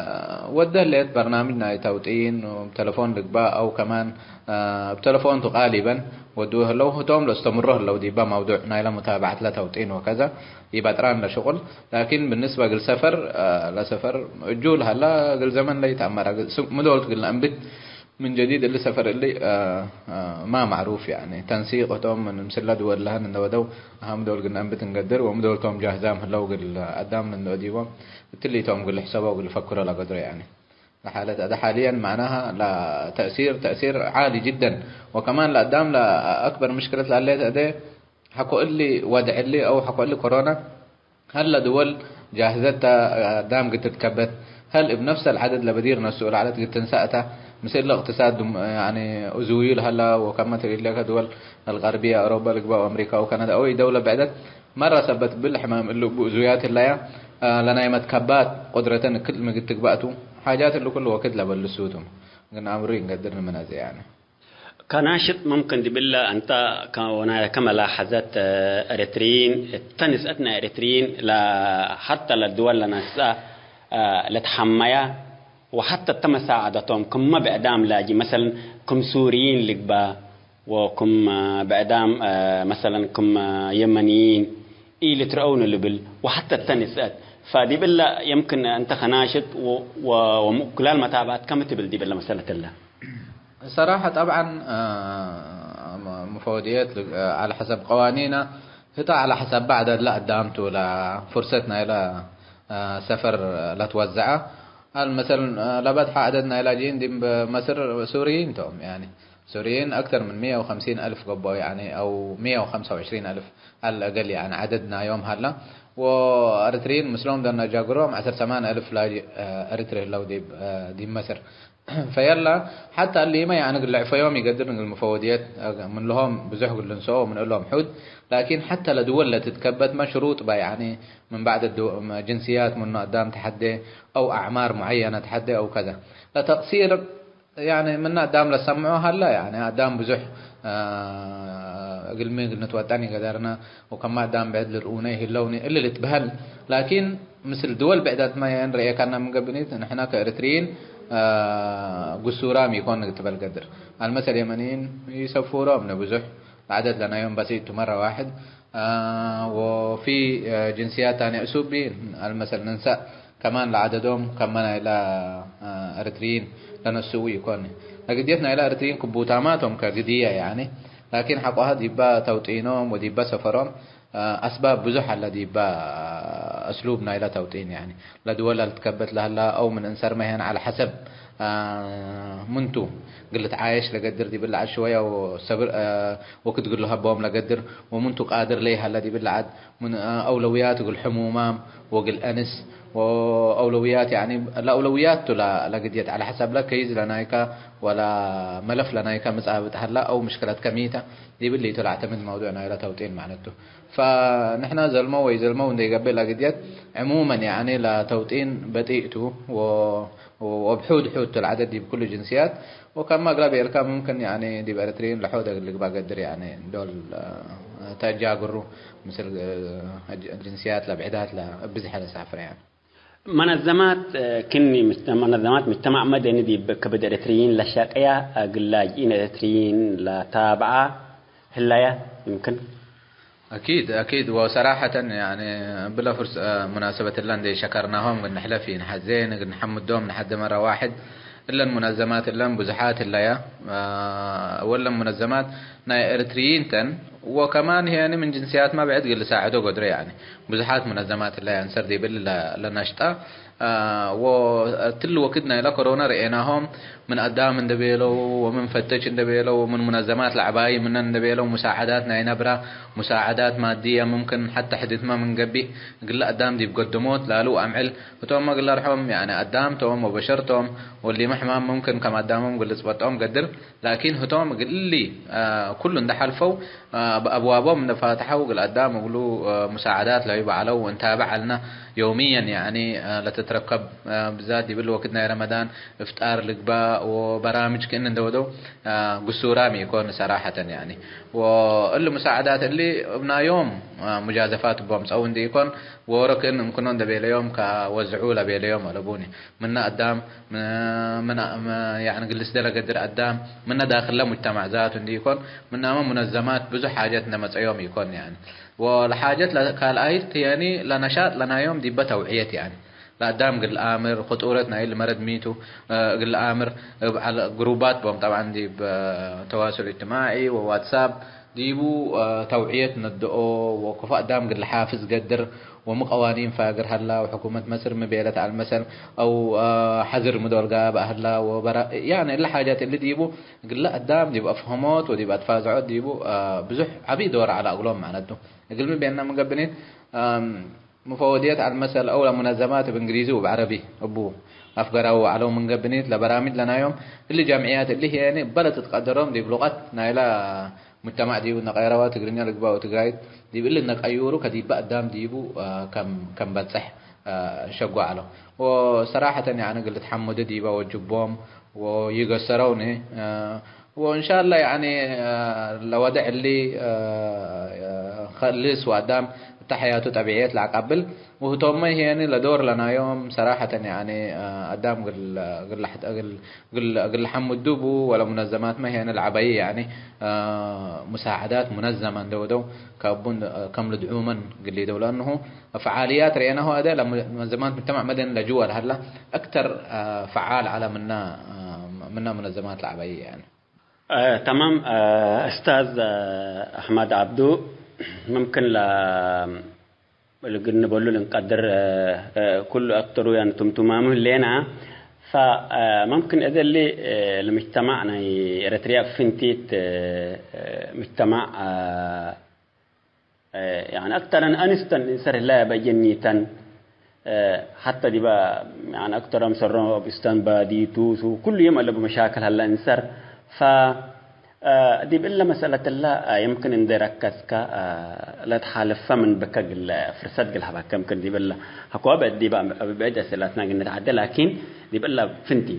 ወደ ህሌት በርናምጅ ናይ ተውጢን፣ ተለፎን ልግባእ አው ከማን፣ አ፣ እብ ተለፎን ቱ ቃሊበን ወድው ህለው፣ ህቶም ለእስተምሮ ህለው ዲበ መውዱዕ ናይለ ሙታበዐት ለተውጢን ወከዘ። ኢበጥራን ለሽቁል። ላኪን ብንስበ እግል ሰፈር፣ አ፣ ለሰፈር እጁ ለሀላ እግል ዘመን ለይትአመር። እግል ስ-፣ ሚ ዶል እግል ነአንብት ምን ጀዲድ እሊ ሰፈር እሊ፣ አ፣ አ፣ ማ ማዕሩፍ፣ ያኒ ተንሲቅ ህቶም ምን ምስለ ድወል ለሀን እንደ ወደው፣ አሀ፣ ሚ ዶል እግል ነአንብት እንገድር ወሚ ዶል ቶም ጃህዛም ህለው እግል አዳም እንደ ወዲቦም፣ እትሊ ቶም እግል ሕሰበው እግል ፈክሮ ለገድሮ፣ ያኒ ለሓለት አደ ሓልየን መዕናሃ ለተእሲር፣ ተእሲር ዓሊ ጅደን። ወከማን ለአዳም ለአክበር ምሽክለት ለሀሌት አደ ሐቆ እሊ ወድዕ እሊ አው ሐቆ እሊ ኮሮና፣ ሀለ ድወል ጃህዘት ተ፣ አዳም እግል ትትከበት፣ ሀል እብ ነፍሰ ለዐደድ ለበዲር ነስኡ ለዐለት እግል ትንሰእ ተ፣ ምስል እቅትሳድ ድም-፣ ያኒ፣ እዙዩ ለሀላ ወከመ ትርኢት ለከ ድወል አልገርብየ፣ አውሮበ ልግበእ ወአምሪካ ወከነዳ አው ደውለ ብዕደት መረ ሰበት እብል ሕማም እሉ እቡ እዙያት ህለያ፣ ለናይ መትከባት ቁድረተን እክል ምግድ ትግበእ ቱ። ሓጃት እሉ ኩሉ ወክድ ለበልሱ ቱ። ግን አምሩ ኢንገድር ንምነዜ ያኒ። ከናሽጥ ሙምክን ዲብለ እንተ ከ-፣ ወናይከ መላሐዘት፣ ኤረትርይን፣ እተ ንስአት ናይ ኤረትርይን ለ-፣ ሐተ ለድወል ለነስአ፣ ለትሐመያ ወሐተ እተ መሳዐደቶም ክመ ብዕዳም ላጂ፣ መሰለን ክም ሱርይን ልግባ ወክም ብዕዳም፣ መሰለን ክም የመንይን ኢልትረአውነ ልብል ወሐተ እተ ንስአት። ፈዲብ እለ የምክን እንተ ከናሽጥ ወ-፣ ወ-፣ ወምእኩላል መታብዐት ከመ ትብል ዲብ እለ መሰለት እለ። ሰራሐ ጠብዐን፣ አ፣ መ-፣ መፈወድየት ል-፣ አ፣ ዐለ ሐሰብ ቀዋኒነ፣ ህተ ዐለ ሐሰብ በዕደት ለአዳምቱ ለፍርሰት ናይለ፣ አ፣ ሰፈር ለትወዘዐ። አልመሰል፣ አ፣ ለበድሐ ዐደድ ናይላ ጂን ዲብ መስር ሱርይን ቶም፣ ያኒ ሱርይን አክተር ምን ሚየ ወከምሲን አልፍ ገብአው፣ ያኒ አው ሚየ ወከምሰ ወዕሽሪን አልፍ አልአገል፣ ያኒ ዐደድ ናዮም ሀላ። ወኤረትርይን ምስሎም ደነ ጃግሮም ዐሰር ሰማን አልፍ ላጂ፣ አ፣ ኤረትሪ ህለው ዲብ፣ አ፣ ዲብ መስር። ፈየላ፣ ሐታ እሊመ፣ ያኒ፣ እግል ልዕፈዮም ኢገድር፣ እግል መፈወድየት ምን ለሆም ብዙሕ እግል ልንሰኦ ምን እሎም ሑድ፣ ላኪን፣ ሐታ ለድወል ለትትከበትመ ሽሩጥ በ፣ ያኒ፣ ምን ባዕድ ድ-፣ ጅንስያት ምኑ አዳም ተሐዴ፣ አው አዕማር ሙዐየነ ተሐዴ፣ አው ከዘ። ለተቅሲር፣ ያኒ፣ ምነ አዳም ለሰምዖ ሀለ፣ ያኒ፣ አዳም ብዙሕ፣ አ፣ እግልሚ እግል ንትወጠን ኢገደርነ፣ ወከመ አዳም ብዕድ ልርኡነ ይህለውኒ እሊ ልትበሀል። ላኪን፣ ምስል ድወል ብዕዳትመ የን ረኤካና ምን ገብኒት፣ ንሕነ ከኤረትርይን፣ አ፣ ግሱራም ኢኮን ትበል ገድር። አልመሰል የመንይን ኢሰፉሮም ብዙሕ፣ ለዐደድ ለናዮም በሲጥ ቱ መረ ዋሕድ፣ አ፣ ወፊ፣ አ፣ ጅንስያት ታንየ እሱብ ቢ፣ አልመሰል ንንሰእ ከማን ለዐደዶም ከመ ናይለ፣ አ፣ ኤረትርይን ለነስኡ ኢኮን። ለግድየት ናይለ ኤረትርይን ክቡታማቶም ከግድየ፣ ያኒ፣ ላኪን ሐቆሀ ዲበ ተውጢኖም ወዲበ ሰፈሮም፣ አ፣ አስባብ ብዙሕ ሀለ ዲበ አስሉብ ናይለ ተውጢን፣ ያኒ ለድወል ለልትከበት ለሀላ አው ምን እንሰር መህን ዐለ ሐሰብ፣ አ፣ ምንቱ እግል ልትዓየሽ ለገድር ዲብለ ዐድ ሽወያ ወሰብር፣ አ፣ ወክድ እግል ልሀቦም ለገድር ወምንቱ ቃድር ለይሀለ ዲብለ ዐድ ምን፣ አ፣ አውለውያት እግል ሕሙማም ወእግል አንስ ወአውለውያት፣ ያኒ ለአውለውያት ቱ ለ-፣ ለግድየት ዐለ ሐሰብ ለከይዝ ለናይከ ወለ መለፍ ለናይከ ምጻብጥ ሀላ አው ምሽክለት ከሚተ ዲብሊቱ ለአዕተምድ መውዱዕ ናይለ ተውጢን ማዕነቱ። ፈንሕነ ዘልመው ወይ ዘልመው እንዴ ገብእ ለግድየት ዕሙመን፣ ያኒ፣ ለተውጢን በጢእ ቱ ወ-፣ ወእብ ሑድ ሑድ ቱ ለዐደድ ዲብ ክሉ ጅንስያት፣ ወከማ እግላ ቤልካ ሙምክን፣ ያኒ፣ ዲብ ኤረትርይን ለሖድ እግል ልግባእ ገድር፣ ያኒ፣ ዶል፣ አ፣ ተጃግሩ ምስል፣ አ፣ ጅንስያት ለብዕዳት ለብዝሐ ለሳፍረ፣ ያኒ። መነዘማት፣ አ፣ ክኒ ምጅተ-፣ መነዘማት ምጅተማዕ መደኒ ዲብ ከብድ ኤረትርይን ለሸቅያ፣ እግል ላጅኢን ኤረትርይን ለታብዓ ህለያ፣ ይምክን? አኪድ፣ አኪድ። ወሰራሐተን፣ ያኒ፣ እብለ ፍርስ-፣ አ፣ ሙናሰበት እለ እንዴ ሸከርናሆም እግል ንሕለፊ፣ ነሐዜን እግል ነሐምዶም፣ ለሐድ መረ ዋሕድ እለን ሙነዘማት እለን ብዙሓት ህለያ። አ፣ ወለን ሙነዘማት ናይ ኤርትርይን ተን፣ ወከማን ህየኒ ምን ጅንስያትመ ብዕድ እግል ልሳዕዶ ገድረ፣ ያኒ፣ ብዙሓት ሙነዘማት ህለያ እንሰር ዲብል ለ-፣ ለነሽጣ። አ፣ ወእትሊ ወክድ ናይለ ኮሮና ርኤናሆም፣ ምን አዳም እንደ ቤለው ወምን ፈተች እንደ ቤለው ወምን ሙነዘማት ለዐባይ ምነን እንደ ቤለው ሙሳዐዳት ናይ ነብራ፣ ሙሳዐዳት ማድየ፣ ሙምክን ሐተ ሕድትመ ምን ገቢእ እግለ አዳም ዲብ ገድሞት ላሉ አምዕል፣ ህቶም እግለ ርሖም፣ ያኒ አዳም ቶም ወበሸር ቶም፣ ወሊመ ሕማም ሙምክን ከም አዳሞም እግል ልጽበጦም ገድር፣ ላኪን ህቶም እግል እሊ፣ አ፣ ኩሉ እንደ ሐልፈው፣ አ፣ አብዋቦም እንደ ፋትሐው እግል አዳም እግሉ፣ አ፣ ሙሳዐዳት ለህይቡ ዐለው ወእንታብዕ ዐልነ ዮምየን፣ ያኒ፣ አ፣ ለትትረከብ፣ አ፣ ብዛት ዲብል ወክድ ናይ ረመዳን እፍጣር ልግባእ ወበራምጅ ክእን እንደ ወደው፣ አ፣ ግሱራም ኢኮን ሰራሐተን፣ ያኒ። ወእሊ ሙሳዐዳት እሊ እብ ናዮም፣ አ፣ ሙጃዘፋት እቦም ጸው እንዲ ኢኮን፣ ወወሮ ክእን እንክኖ እንደ ቤለዮም ከወዝዑ ለቤለዮም አለቡኒ። ምነ አዳም፣ ም-፣ ምነ፣ ም-፣ ያኒ ግልስ ደለ ገድር አዳም፣ ምነ ዳክለ ሙጅተማዕ ዛቱ እንዲ ኢኮን፣ ምናመ ሙነዘማት ብዙሕ ሓጀት እንደ መጸዮም ኢኮን፣ ያኒ። ወለሓጀት ለካልኣይት፣ ያኒ፣ ለነሻጥ ለናዮም ዲበ ተውዕየት፣ ያኒ። ለአዳም እግል ለአምር፣ ክጡረት ናይ እሊ መረድ ሚቱ፣ እ፣ እግል ለአምር፣ እብ ዐለ ግሩባት ቦም፣ ጠብዓን ዲብ፣ እ፣ ተዋሱል እጅትማዒ ወዋትሳፕ ዲቡ፣ እ፣ ተውዕየት ነድኦ፣ ወክፉ አዳም እግል ለሓፍዝ ገድር፣ ወሚ ቀዋኒን ፋግር ሀላ፣ ወሕኩመት መስር ሚ ቤለት ዐልመሰል፣ አው፣ እ፣ ሐዝር ሚ ዶል ጋብእ ሀላ፣ ወበራ-፣ ያኒ እሊ ሓጃት እሊ ዲቡ እግለ አዳም ዲብ አፍሀሞት ወዲብ አትፋዝዖት ዲቡ፣ እ፣ ብዙሕ ዐቢ ዶር ዐለ እግሎም ማለት ቱ። እግልሚ ቤና ምን ገብኔት፣ እም፣ ሙፈወድየት ዐልመሰል አው ለሙነዘማት እብ እንግሊዚ ወእብ ዐረቢ እቡ አፍገራዊ ዐለው ምን ገብኔት፣ ለበራምጅ ለናዮም እሊ ጀምዕያት እሊ ህዬኒ እበ ለትትቀደሮም ዲብ ሉቀት ናይለ ሙጅተማዕ ዲቡ እነ ቀይረዋ ትግርኛ ልግበእ ወትግራይት ዲብ እሊ እነ ቀዩሩ ከዲበ አዳም ዲቡ፣ አ፣ ከም፣ ከም በጽሕ፣ አ፣ ሸጎ ዐለው። ወሰራሐተን ያኒ እግል ልትሐመዱ ዲበ ወጅቦም ወይገሰረውኒ፣ አ፣ ወእንሻላ ያኒ፣ አ፣ ለወድዕ እሊ፣ አ፣ ከልስ ወአዳም እተ ሐያቱ ጠቢዕየት ለአቀብል ወህቶምመ ህዬኒ ለዶር ለናዮም ሰራሐተን ያኒ፣ አ፣ አዳም እግል፣ እግል ለሐ-፣ እግል እግል፣ እግል ለሐምዱ ቡ ወለሙነዘማትመ ህዬነ ለዐበየ፣ ያኒ፣ አ፣ ሙሳዐዳት ሙነዘመ እንደ ወደው ከአቡን፣ አ፣ ከም ልድዑመን እግል ሊደው፣ ለእንሁ ፈዓልያት ረኤናሁ አደ ለሙነዘማት ሙጅተማዕ መደኒ ለጅወ ለሀላ አክተር፣ አ፣ ፈዓል ዐለ ምነ፣ አ፣ ምነ ሙነዘማት ለዐበየ፣ ያኒ። አ፣ ተማም፣ አ፣ እስታዝ፣ አ፣ አሕመድ ዐብዱ፣ ሙምክን ለ-፣ እግል ንበሉ ልንቀድር፣ እ፣ እ፣ ኩሉ አክተሩ ያን ቱምቱማሙ ህሌና። ፈ፣ እ፣ መምክን እዘ እሊ፣ እ፣ ለምጅተማዕ ናይ ኤረትርያ ፍንቲት፣ እ፣ እ፣ ምጅተማዕ፣ እ፣ እ፣ ያኒ አክተረን አንስተን እንሰር ህለ በጀኒተን፣ እ፣ ሐተ ዲበ፣ ያኒ አክተር አምሰሮ ብስተን ባዲ ቱሱ ኩሉ የም አለቡ መሻክል ሀለ እንሰር። ፈ፣ እ፣ ዲብ እለ መሰለት እለ፣ እ፣ የምክን እንዴ ረከዝከ፣ እ፣ ለትሓልፈ ምን ብከ እግል ፍርሰት እግል ሀበከ። የምክን ዲብ እለ ሀኮ ብዕድ ዲብ ብዕድ አስእላትነ እግል ንትዓዴ፣ ላኪን ዲብ እለ ፍንቲ።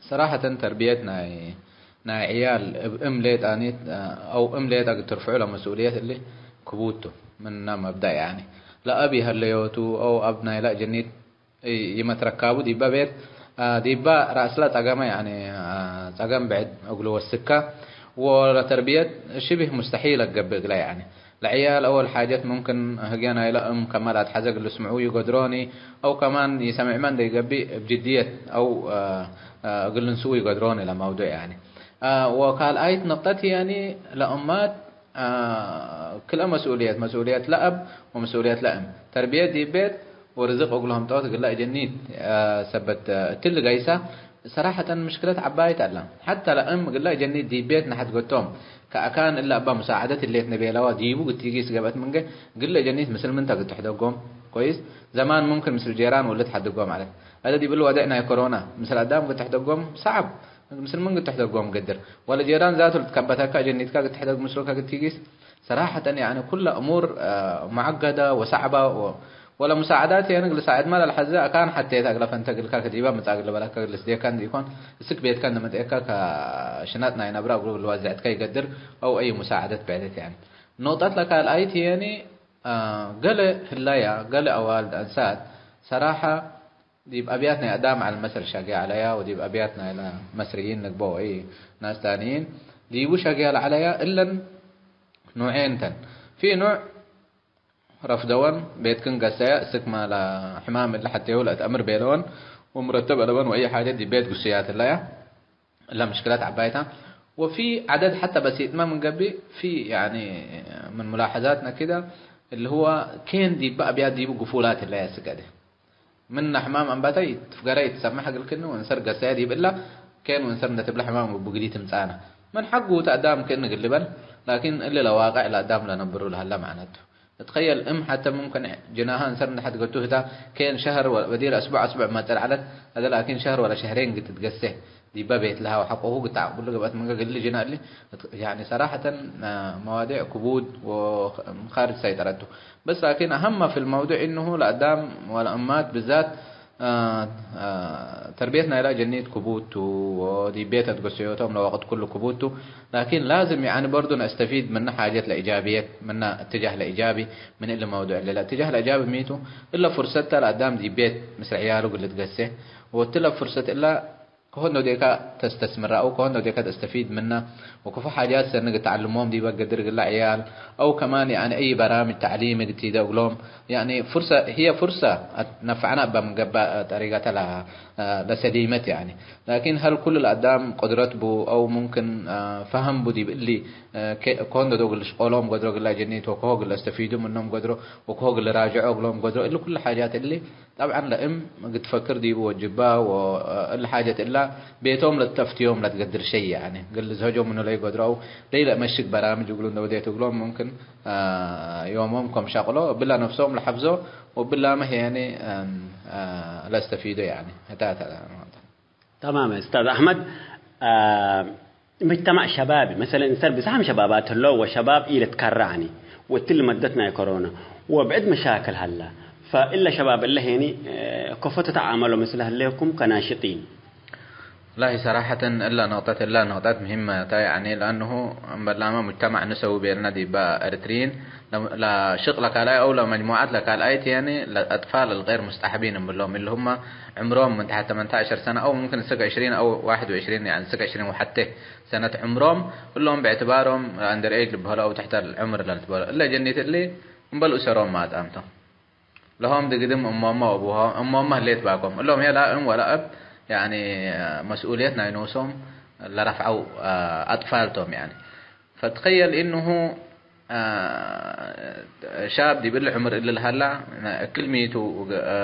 ሰራሐተን ተርብየት ናይ፣ ናይ ዕያል እብ እም ሌጣኒት፣ እ፣ አው እም ሌጠ እግል ትርፍዑ ለመስኡልየት እሊ ክቡድ ቱ። ምነ መብደእ ያኒ ለአብ ይሀለዮቱ አው አብ ናይለ ጀኒት ይ-፣ ይመትረካቡ ዲበ ቤት፣ አ፣ ዲበ ረአስለ ጸገመ፣ ያኒ፣ አ፣ ጸገም ብዕድ እግሉ ወስከ፣ ወለተርብየት ሽብህ ሙስተሒል አገብእ እግለ፣ ያኒ። ለዕያል አወል ሓጀት ሙምክን ህግየ ናይለ እም ከመ ለአትሐዘ እግል ልስምዑ ይገድሮኒ፣ አው ከማን ይሰምዕመ እንዴ ገብእ እብ ጅድየት አው፣ አ፣ አ፣ እግል ልንስኡ ይገድሮኒ ለመውዱዕ፣ ያኒ። አ፣ ወካልኣይት ነቅጠት፣ ያኒ፣ ለእማት አ፣ ክልኤ መስኡልየት፣ መስኡልየት ለአብ ወመስኡልየት ለእም። ተርብየት ዲብ ቤት ወርዝቅ እግልሆም ጦት እግለ እጀኒት፣ አ፣ ሰበት፣ አ፣ እትሊ ገይሰ ሰራሐተን ምሽክለት ዐባይት ዐለ። ሐተ ለእም እግለ እጀኒት ዲብ ቤት ነሐት ገቶም ከአካን እለ እበ ሙሳዐደት ህሌት ንቤለዋ ዲቡ ግቲጊስ ገብአት ምንገ እግለ እጀኒት ምስል ምን ተግትሕደጎም? ኮይስ፣ ዘማን ሙምክን ምስል ጄራን ወልድ ሐድጎም ዐለት። አደ ዲብለ ወድዕ ናይ ኮሮና ምስል አዳም ግትሕደጎም ሰዐብ። ምስል ምን ግትሕደጎም ገድር? ወለ ጄራን ዛቱ ልትከበተከ፣ ጀኒትካ ግትሕደግ ምስሉ ከግትጊስ። ሰራሐተን፣ ያኒ፣ ኩለ እሙር፣ አ፣ ሙዐገደ ወሰዕበ ወ-፣ ወለሙሳዕዳት የን እግል ሳዕድመ ለልሐዜ አካን ሐቴት አግለ ፈንተ እግልከ ከዲበ ምጽእ እግል ልበለከ እግል ልስዴከ እንዲኢኮን፣ እስክ ቤትከ እንደ መጽአከ ከሽነጥ ናይ ነብረ እግሉ ልወዝዕትከ ይገድር፣ አው አይ ሙሳዕደት ብዕደት የን። ኖቅጠት ለካልኣይት የኒ፣ አ፣ ገሌ ህለያ፣ ገሌ አዋልድ አንሳት ሰራሐ ዲብ አብያት ናይ አዳም ዐለ መሰል ሸጌ ዐለያ፣ ወዲብ አብያት ናይለ መስርይን ንግበ ወእይ ናስ ታንይን ዲቡ ሸጌ ለዐለያ፣ እለን ኑዔን ተን። ፊ ኑዕ ረፍደወን፣ ቤትክን ገሰየ፣ እስክመ ለሕማም እለ ሐቴሁ ለእት አምር ቤለወን፣ ወሙረተብ አለበን ወእይ ሓጀት ዲብ ቤት ግሱያት ህለያ። እለ ምሽክለት ዐባይታ። ወፊ ዐደድ ሐተ በሲጥመ ምን ገብእ፣ ፊ፣ ያኒ፣ ምን ሙላሐዛትነ ክደ፣ እሊ ህወ ኬን ዲበ አብያት ዲቡ ግፉላት ህለየ ስገደ። ምነ ሕማም አንበተ ኢትፍገረ ኢትሰመሕ እግልክኒ ወእንሰር ገሰየ ዲብ እለ ኬን ወእንሰር እንደ ትብለ ሕማም እቡ ግዲ ትምጻነ። ምን ሐጉ ተ አዳም ክእኒ እግል ልበል፣ ላኪን እሊ ለዋቅዕ ለአዳም ለነብሩ ለሀለ መዕነቱ። እትኸየል እም ሐተ ሙምክን ጅናሃ እንሰር እንደ ሐድገቱ ህታ ኬን ሸህር ወ-፣ በዲር አስቡዕ አስቡዕ መጸል ዐለት። አደ ላኪን ሸህር ወለ ሸህሬን ግትትገሴ ዲበ ቤት ለሃ ወሐቆሁ ግትዓቅብሉ ገብአት ምንገ ግል ጅና እሊ እት-፣ ያኒ ሰራሐተን፣ አ፣ መዋዲዕ ክቡድ ወኻርጅ ሰይጠረቱ። በስ ላኪን አሀመ ፊል መውዱዕ እነሁ ለአዳም ወለእማት ብዛት አ፣ አ፣ ተርቢየት ናይላ ጀኒት ክቡድ ቱ፣ ወዲብ ቤት አትገሰዮቶም ለወቅት ኩሉ ክቡድ ቱ። ላኪን ላዝም፣ ያኒ፣ በርዱ ነስተፊድ ምነ ሓጀት ለኢጃብየት፣ ምነ እትጃህ ለኢጃቢ ምን እሊ መውዱዕ እሊ። ለእትጃህ ለኢጃቢ ሚቱ፣ እለ ፍርሰት ተ ለአዳም ዲብ ቤት ምስል ዕያሉ እግል ልትገሴ፣ ወእትለ ፍርሰት እለ ከሆን ዶዴከ ተስተስምራ አው ከሆን ዶዴከ ተስተፊድ ምና፣ ወክፎ ሓጃት ሰኒ እግል ተዐልሞም ዲበ ገድር እግለ ዕያል፣ አው ከማን፣ ያኒ፣ አይ በራምጅ ተዕሊም እግል ቲደ እግሎም፣ ያኒ፣ ፍርሰ፣ ህየ ፍርሰ ነፍዐነ እበ ምን ገብእ ጠሪቀተ ለ-፣ ለሰሊመት፣ ያኒ። ላኪን፣ ሀል ኩሉ ለአዳም ቅድረት ቡ አው ሙምክን ፈሀም ቡ ዲብ እሊ፣ ከ-፣ ከሆን ዶዶ እግል ልሽቆሎም ገድሮ እግለ ጀኒት ወከሆ እግል ለስተፊዱ ምኖም ገድሮ ወከሆ እግል ልራጅዖ እግሎም ገድሮ፣ እሊ ኩሉ ሓጃት እሊ ጠብዐን ለእም እግል ትፈክር ዲቡ ወጅባ፣ ወእሊ ሓጀት እላ ቤቶም ለትአፍትዮም ለትገድር ሸይ፣ ያኒ፣ እግል ልዝሀጆ ምኑ ለይገድረው፣ ለይለአመሽግ በራምጅ እግሉ እንደ ወዴት እግሎም፣ ሙምክን፣ አ፣ ዮሞም ከም ሸቅሎ፣ እብላ ነፍሶም ለሐፍዞ፣ ወእብላመ ህየኒ፣ አም፣ አ፣ ለስተፊዶ፣ ያኒ፣ ህታ፣ ህታ። ተማም እስታዝ አሕመድ፣ አ፣ ምጅተማዕ ሸባቢ፣ መሰለን፣ እንሰር ብዝሓም ሸባባት ህለው ወሸባብ ኢልትከረ፣ ያኒ፣ ወእትሊ መደት ናይ ኮሮና ወብዕድ መሻክል ሀላ፣ ፈእለ ሸባብ እለ ሄኒ፣ እ፣ ከፎ ትትዓመሎ ምስለ ህሌኩም ከናሽጢን? ወላሂ ሰራሐተን እለ ነቅጠት፣ እለ ነቅጠት ምህመ ተ፣ ያኒ፣ ለአንሁ እምበላመ ሙጅተማዕ ንሰዊ ቤልነ ዲበ ኤሪትሪይን፣ ለ-፣ ለሽቅ ለካልኣይ አው ለመጅሙዓት ለካልኣይት፣ ያኒ፣ ለአጥፋል አልገይር ሙስተሐቢን እምብሎም፣ እሊ ሁመ ዕምሮም ምን ተሐት ተመንተ ዐሸር ሰነ አው ሙምክን እስክ ዕሽሪን አው ዋሕድ ወዕሽሪን፣ ያኒ እስክ ዕሽሪን ወሐቴ ሰነት ዕምሮም፣ እሎም ብዕትባሮም under age ልብሀሎ አው ተሕተ አልዕምር ለልትበሀሎ። እለ ጀኒት እሊ እምበል ኡሰሮም ማጽአም ቶም። ለሆም ድግድም እሞመ ወአቡሆም፣ እሞመ ህሌት ባኮም። እሎም ህዬ ላ እም ወላ እብ፣ ያኒ፣ መስኡልየት ናይ ኖሶም ለረፍዐው አጥፋል ቶም፣ ያኒ። ፈትከየል እነሁ፣ አ፣ ሻብ ዲብ እሊ ዕምር እሊ ለሀላ፣ እክል ሚቱ፣ አ፣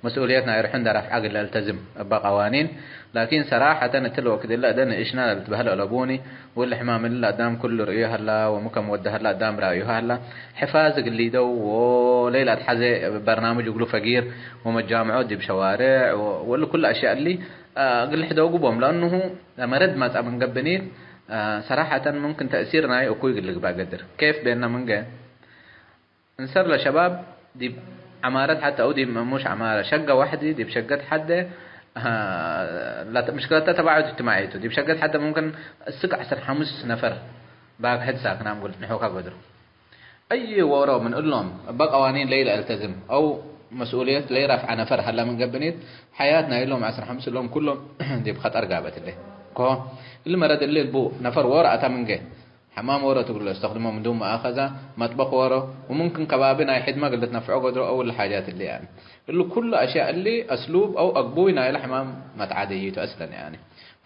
መስኡልየት ናይ ርሑ እንደ ረፍዐ እግል ለልተዝም እበ ቀዋኒን። ላኪን ሰራሐተን እትለ ወክድ እለ እደ ንእሽና ለልትበህል አለቡኒ፣ ወእሊ ሕማም እሊ ለአዳም ኩሉ ርእዩ ሀላ፣ ወምከም ወደ ሀላ አዳም ራእዩ ሀላ። ሕፋዝ እግል ሊደው ወሌላ አትሐዜ በርናምጅ እግሉ ፈጊር፣ ወመጃምዖት ዲብ ሸዋሬዕ፣ ወ-፣ ወእሊ ኩሉ አሽያእ እሊ፣ አ፣ እግል ልሕደጉ ቦም። ለእንሁ መረድ መጽአ ምን ገብእ ኒት፣ አ፣ ሰራሐተን ሙምክን ተእሲር ናይ እኩይ እግል ልግበእ ገድር። ኬፍ ቤነ ምንገ? እንሰር ለሸባብ ዲብ ዐማረት ሐተ አው ዲብ መሙሽ ዐማረ፣ ሸገ ወሕዲ ዲብ ሸገት ሐደ፣ አ፣ ለት-፣ ምሽክለተ ተባዑድ እጅትማዒ ቱ። ዲብ ሸገት ሐደ ሙምክን እስክ ዐስር ሐሙስ ነፈር ባግሐት ሳክናም እግል ትንሖካ ገድሩ። አይ ዎሮ ምን እሎም እበ ቀዋኒን ለይለአልተዝም አው መስኡልየት ለይረፍዐ ነፈር ሀላ ምን ገብእ ኒት፣ ሐያት ናይሎም ዐስር ሐሙስ እሎም ኩሎም ዲብ ኸጠር ጋበት እለ። ኮ እሊ መረድ እሊ እቡ ነፈር ዎሮ አተ ምንገ፣ ሐማም ዎሮ ትብሎ እስተክድሞ ምንዱም መአከዛ፣ መጥበክ ዎሮ፣ ወሙምክን ከባቢ ናይ ሕድመ እግል ልትነፍዖ ገድሮ አው እሊ ሓጃት እሊ፣ ያኒ። እሊ ኩሉ አሽያእ እሊ አስሉብ አው አግቡይ ናይለ ሕማም መትዓደይቱ አስለን፣ ያኒ።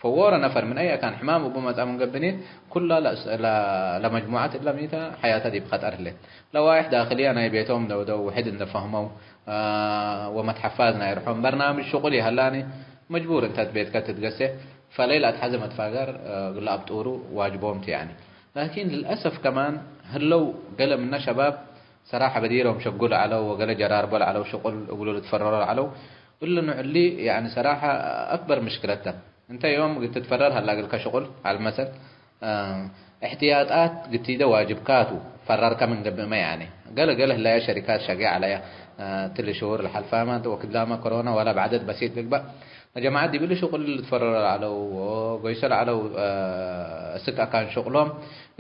ፈዎሮ ነፈር ምን አይ አካን ሕማም እቡ መጽአ ምን ገብእ ኒት፣ ኩላ ለአስ-፣ ለ-፣ ለመጅሙዐት እለ ሚተ ሐያተ ዲብ ኸጠር ህሌት። ለዋይሕ ዳክልየ ናይ ቤቶም ደውደው ውሕድ እንደ ፈህመው፣ አ፣ ወመትሐፋዝ ናይ ርሖም በርናምጅ ሽቁል ይሀላኒ፣ መጅቡር እንተ እት ቤትከ ትትገሴ፣ ፈለይል አትሐዘ መትፋገር፣ አ፣ እግለ አብጡሩ ዋጅቦም ቲ፣ ያኒ። ላኪን ልልአሰፍ ከማን ህለው ገሌ ምነ ሸባብ ሰራሐ በዲሮም ሸጉ ለዐለው ወገሌ ጀራርቦ ለዐለው ሽቁል እግሉ ልትፈረሮ ለዐለው። እሊ ኑዕ እሊ፣ ያኒ፣ ሰራሐ አክበር ምሽክለት ተ። እንተ ዮም እግል ትትፈረር ሀላ እግልከ ሽቁል፣ ዐልመሰል፣ አ፣ እሕትያጣት ግቲደ ዋጅብካ ቱ፣ ፈረርከ ምን ገብእመ፣ ያኒ። ገሌ ገሌ ህለያ ሸሪካት ሸጌ ዐለያ፣ አ፣ ትሊ ሽሁር ለሐልፋመ ወክዳመ ኮሮና ወላ በዕደት በሲጥ ልግበእ። ወጀማዐት ዲብ እሊ ሽቁል ልትፈረሮ ለዐለው ወጎይሶ ለዐለው፣ አ፣ እስክ አካን ሽቁሎም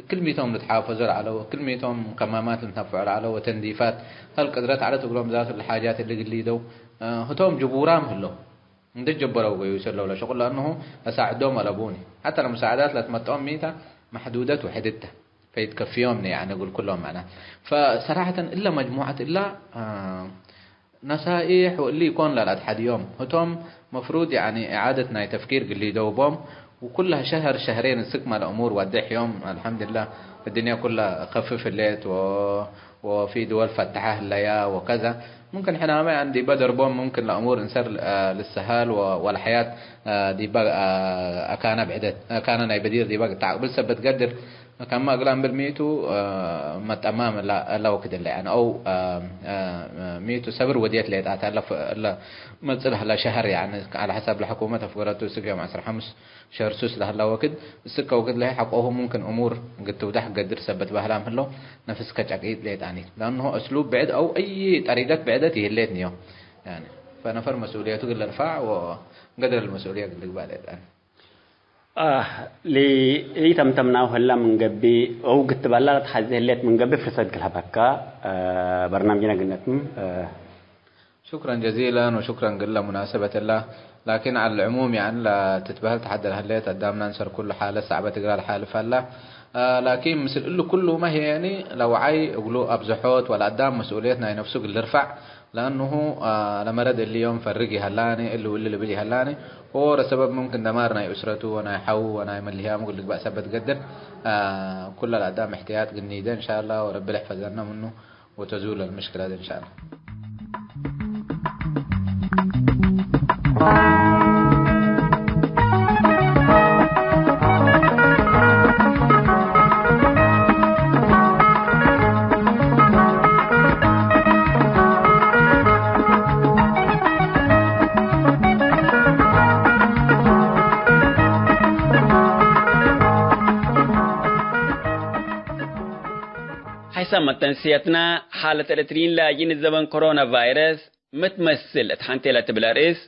እክል ሚቶም ልትሓፈዞ ለዐለው፣ እክል ሚቶም ከማማት ልትነፍዖ ለዐለው ወተንዲፋት ሀል ቅድረት ዐለት እግሎም ዛቱ ለሓጃት እሊ ግሊደው፣ አ፣ ህቶም ጅቡራም ህለው። እንዴ ጀበረው ጎይሶ እለው ለሽቁል ለአንሁ አሳዕዶም አለቡኒ። ሐታ ለሙሳዕዳት ለትመጠኦም ሚተ መሕዱደት ወሕድት ተ። ፈይትከፍዮም ነ፣ ያኒ፣ እግል ኩሎም መዕናት። ፈሰራሐተን እለ መጅሙዐት እላ፣ አ፣ ነሳኢሕ ወእሊ ኢኮን ለልአትሐድዮም። ህቶም መፍሩድ፣ ያኒ፣ ኢዓደት ናይ ተፍኪር ግሊደው ቦም፣ ወኩለ ሸህር ሸህሬን እስክ ማል እሙር ወዴሕ ዮም፣ አልሐምዱሊላህ፣ እድንያ ኩለ ከፍፍ ህሌት ወ-፣ ወፊ ድወል ፈተሐ ህለያ ወከዛ። ሙምክን ሕናመ፣ ያኒ፣ ዲበ ደርቦም ሙምክን ለእሙር እንሰር፣ አ፣ ልሰሃል ወ-፣ ወለሐያት፣ አ፣ ዲበ፣ አ፣ አካነ ብዕደት፣ አካነ ናይ በዲር ዲበ ተዐቅብል ሰበት ገድር። ከመ እግል አምብል ሚቱ፣ አ፣ መጠማም እለ፣ እለ ወክድ እለ፣ ያኒ፣ አው፣ አ፣ አ፣ ሚቱ ሰብር ወድየት ሌጣት፣ እለ፣ እለ መጽእ ለህለ ሸሀር፣ ያኒ፣ ዐለ ሐሳብ ለሕኩመት አፍገረቱ፣ እስክ ዮም ዐስር ሐምስ ሸህር ሱስ ለህለ ወክድ፣ እስከ ወክድ ለሀይ ሐቆሁ ሙምክን እሙር እግል ትውዳሕ ገድር ሰበት ባህላም ህለው፣ ነፍስከ ጨቂጥ ሌጣኒት። ለአንሁ እስሉብ ብዕድ አው አይ ጠሪቀት ብዕደት ይህሌት ንዮ። ያኒ፣ ፈነፈር መስኡልየቱ እግል ለርፋዕ ወገድር ለመስኡልየ እግል ልግባእ ሌጣኒ። አህ፣ ሊ-፣ ኢተምተምናሁ ህላ ምን ገብእ፣ አው ግትባላ ለትሐዜ ህሌት ምን ገብእ ፍርሰት እግል ሀበካ፣ አ፣ በርናምጅነ ግነትም፣ አ። ሹክረን ጀዚለን ወሹክረን እግለ ሙናሰበት እላ። ላኪን ዐለ ልዕሙም፣ ያኒ፣ ለትትበህል ተሐድር ህሌት፣ አዳምና እንሰር ኩሉ ሓለት ሰዕበት እግላ ለሓልፍ ሀላ። አ፣ ላኪን ምስል እሊ ኩሉመ ህዬ፣ ያኒ፣ ለወዓይ እግሉ አብዝሖት ወለአዳም መስኡልየት ናይ ነፍሱ እግል ልርፈዕ፣ ለአንሁ፣ አ፣ ለመረድ እሊ ዮም ፈርግ ይሀላኒ፣ እሊ ወእሊ ልብል ይሀላኒ፣ ዎሮ ሰበብ ሙምክን ደማር ናይ ኡስረቱ ወናይ ሐዉ ወናይ መልህያሙ እግል ልግበእ ሰበት ገድር፣ አ፣ ኩለ ለአዳም እሕትያጥ ግኒደ እንሻአላህ ወረቢ ልሕፈዘነ ምኑ ወተዙል አልምሽክለት እንሻአላህ። ሐይሰ መተንስየትና፣ ሓለት ኤረትርዪን ላጅኢን ዘበን ኮሮና ቫይረስ፣ ምትመስል እት ሐንቴ ለትብል አርእስ፣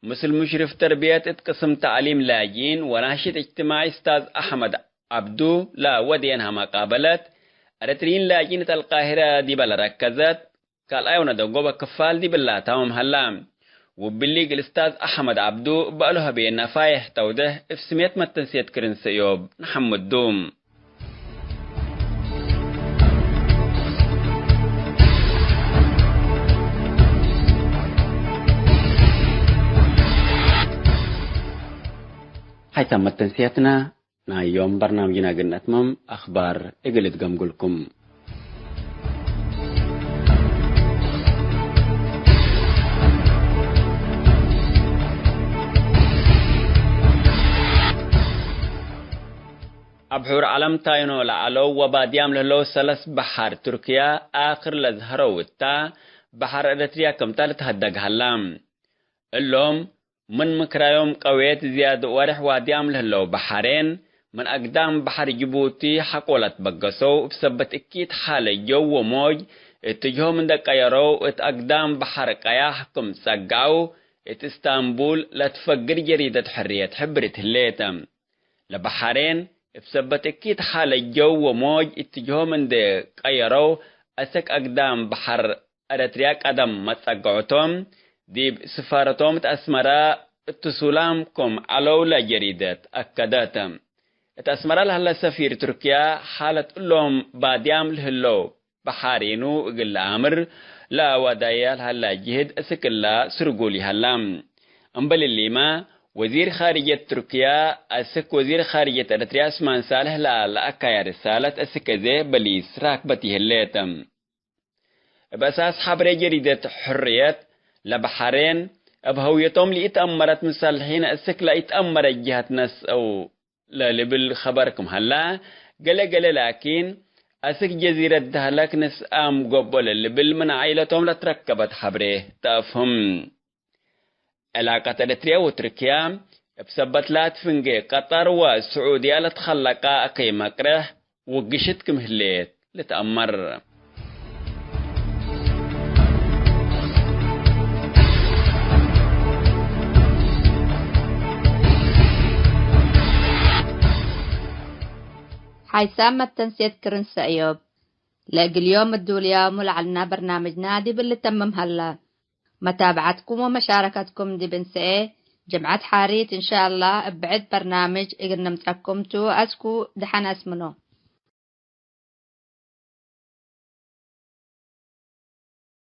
ምስል ሙሽርፍ ተርብየት እት ቅስም ተዕሊም ላጅኢን ወናሽጥ እጅትማዒ እስታዝ አሕመድ ዐብዱ ለወዴንሃ መቃበለት፣ ኤረትርዪን ላጅኢን እት አልቃሂረ ዲበ ለረከዘት ካልኣይ ወነደጎበ ክፋል ዲብ ላታምም ሀላ። ወብሊ እግል እስታዝ አሕመድ ዐብዱ በእሉ ሀቤ ነፋይሕ ተውደህ እብ ስሜት መተንስየት ክርን ሰእዮብ ነሐምዱ። ሐይሳም መተንስያትና ናይ ዮም በርናምጅና እግል ነትመም አኽባር እግል እትገምግልኩም። አብ ሑር ዐለም ታይኖ ለዐለው ወባድያም ለህለው ሰለስ በሐር ቱርክያ አክር ለዝሀረው እታ፣ በሐር ኤረትርያ ክምታ ልትሀደግ ሀላ። እሎም ምን ምክራዮም ቀዌት ዝያድ ወሬሕ ዋድያም ለህለው በሐሬን፣ ምን አግዳም በሐር ጅቡቲ ሐቆ ለትበገሰው፣ እብ ሰበት እኪት ሓለ ጀው ወሞጅ እትጅሆም እንደ ቀየረው፣ እት አግዳም በሐር ቀያሕ ክም ጸግዐው፣ እት እስታንቡል ለትፈግር ጀሪደት ሕርየት ሕብርት ህሌት። ለበሐሬን እብ ሰበት እኪት ሓለ ጀው ወሞጅ እትጅሆም እንዴ ቀየረው፣ አሰክ አግዳም በሐር ኤረትርያ ቀደም መጸገዖቶም፣ ዲብ ስፋረቶም እት አስመረ እትሱላም ክም ዐለው ለጀሪደት አከደት። እት አስመረ ለህለ ሰፊር ቱርክያ፣ ሓለት እሎም ባድያም ለህለው በሐሬኑ እግል ለአምር ለአወዳየ ለሀላ ጅህድ እስክ እላ ስርጉል ይሀላ። እምበል እሊመ፣ ወዚር ኻርጀት ቱርክያ አስክ ወዚር ኻርጀት ኤረትርያ ዑስማን ሳልሕ ለአካያ ርሳለት እስክ እዜ በሊስ ራክበት ይህሌት። እብ አሳስ ሐብሬ ጀሪደት ሕርየት፣ ለበሐሬን እብ ሀውየቶም ለኢተአመረት ምሰልሒን እስክ ለኢተአመረት ጀሀት ነስአው ለልብል ኸበር ክም ሀላ፣ ገሌ ገሌ ላኪን፣ አስክ ጀዚረት ደህለክ ንስአም ገብኦ ለልብል ምን ዓኢለቶም ለትረከበት ሐብሬ ተአፍህም። ዕላቀት ኤረትርያ ወቱርክያ፣ እብ ሰበት ላት ፍንጌ ቀጠር ወስዑድያ ለትኸለቀ አከይ መቅርሕ ወግሽት ክም ህሌት ልትአመር። ሓይሳም መተንሴት ክርን ሰእዮብ። ለእግል ዮም እዱልያሙ ለዐልና በርናምጅና ዲብ ልተምም ሀላ። መታብዐትኩም ወመሻረከትኩም ዲብ እንሰኤ፣ ጅምዐት ሓሪት እንሻአላህ እብ ብዕድ በርናምጅ እግል ንምጸኩም ቱ። አስኩ ደሐን አስምኖ።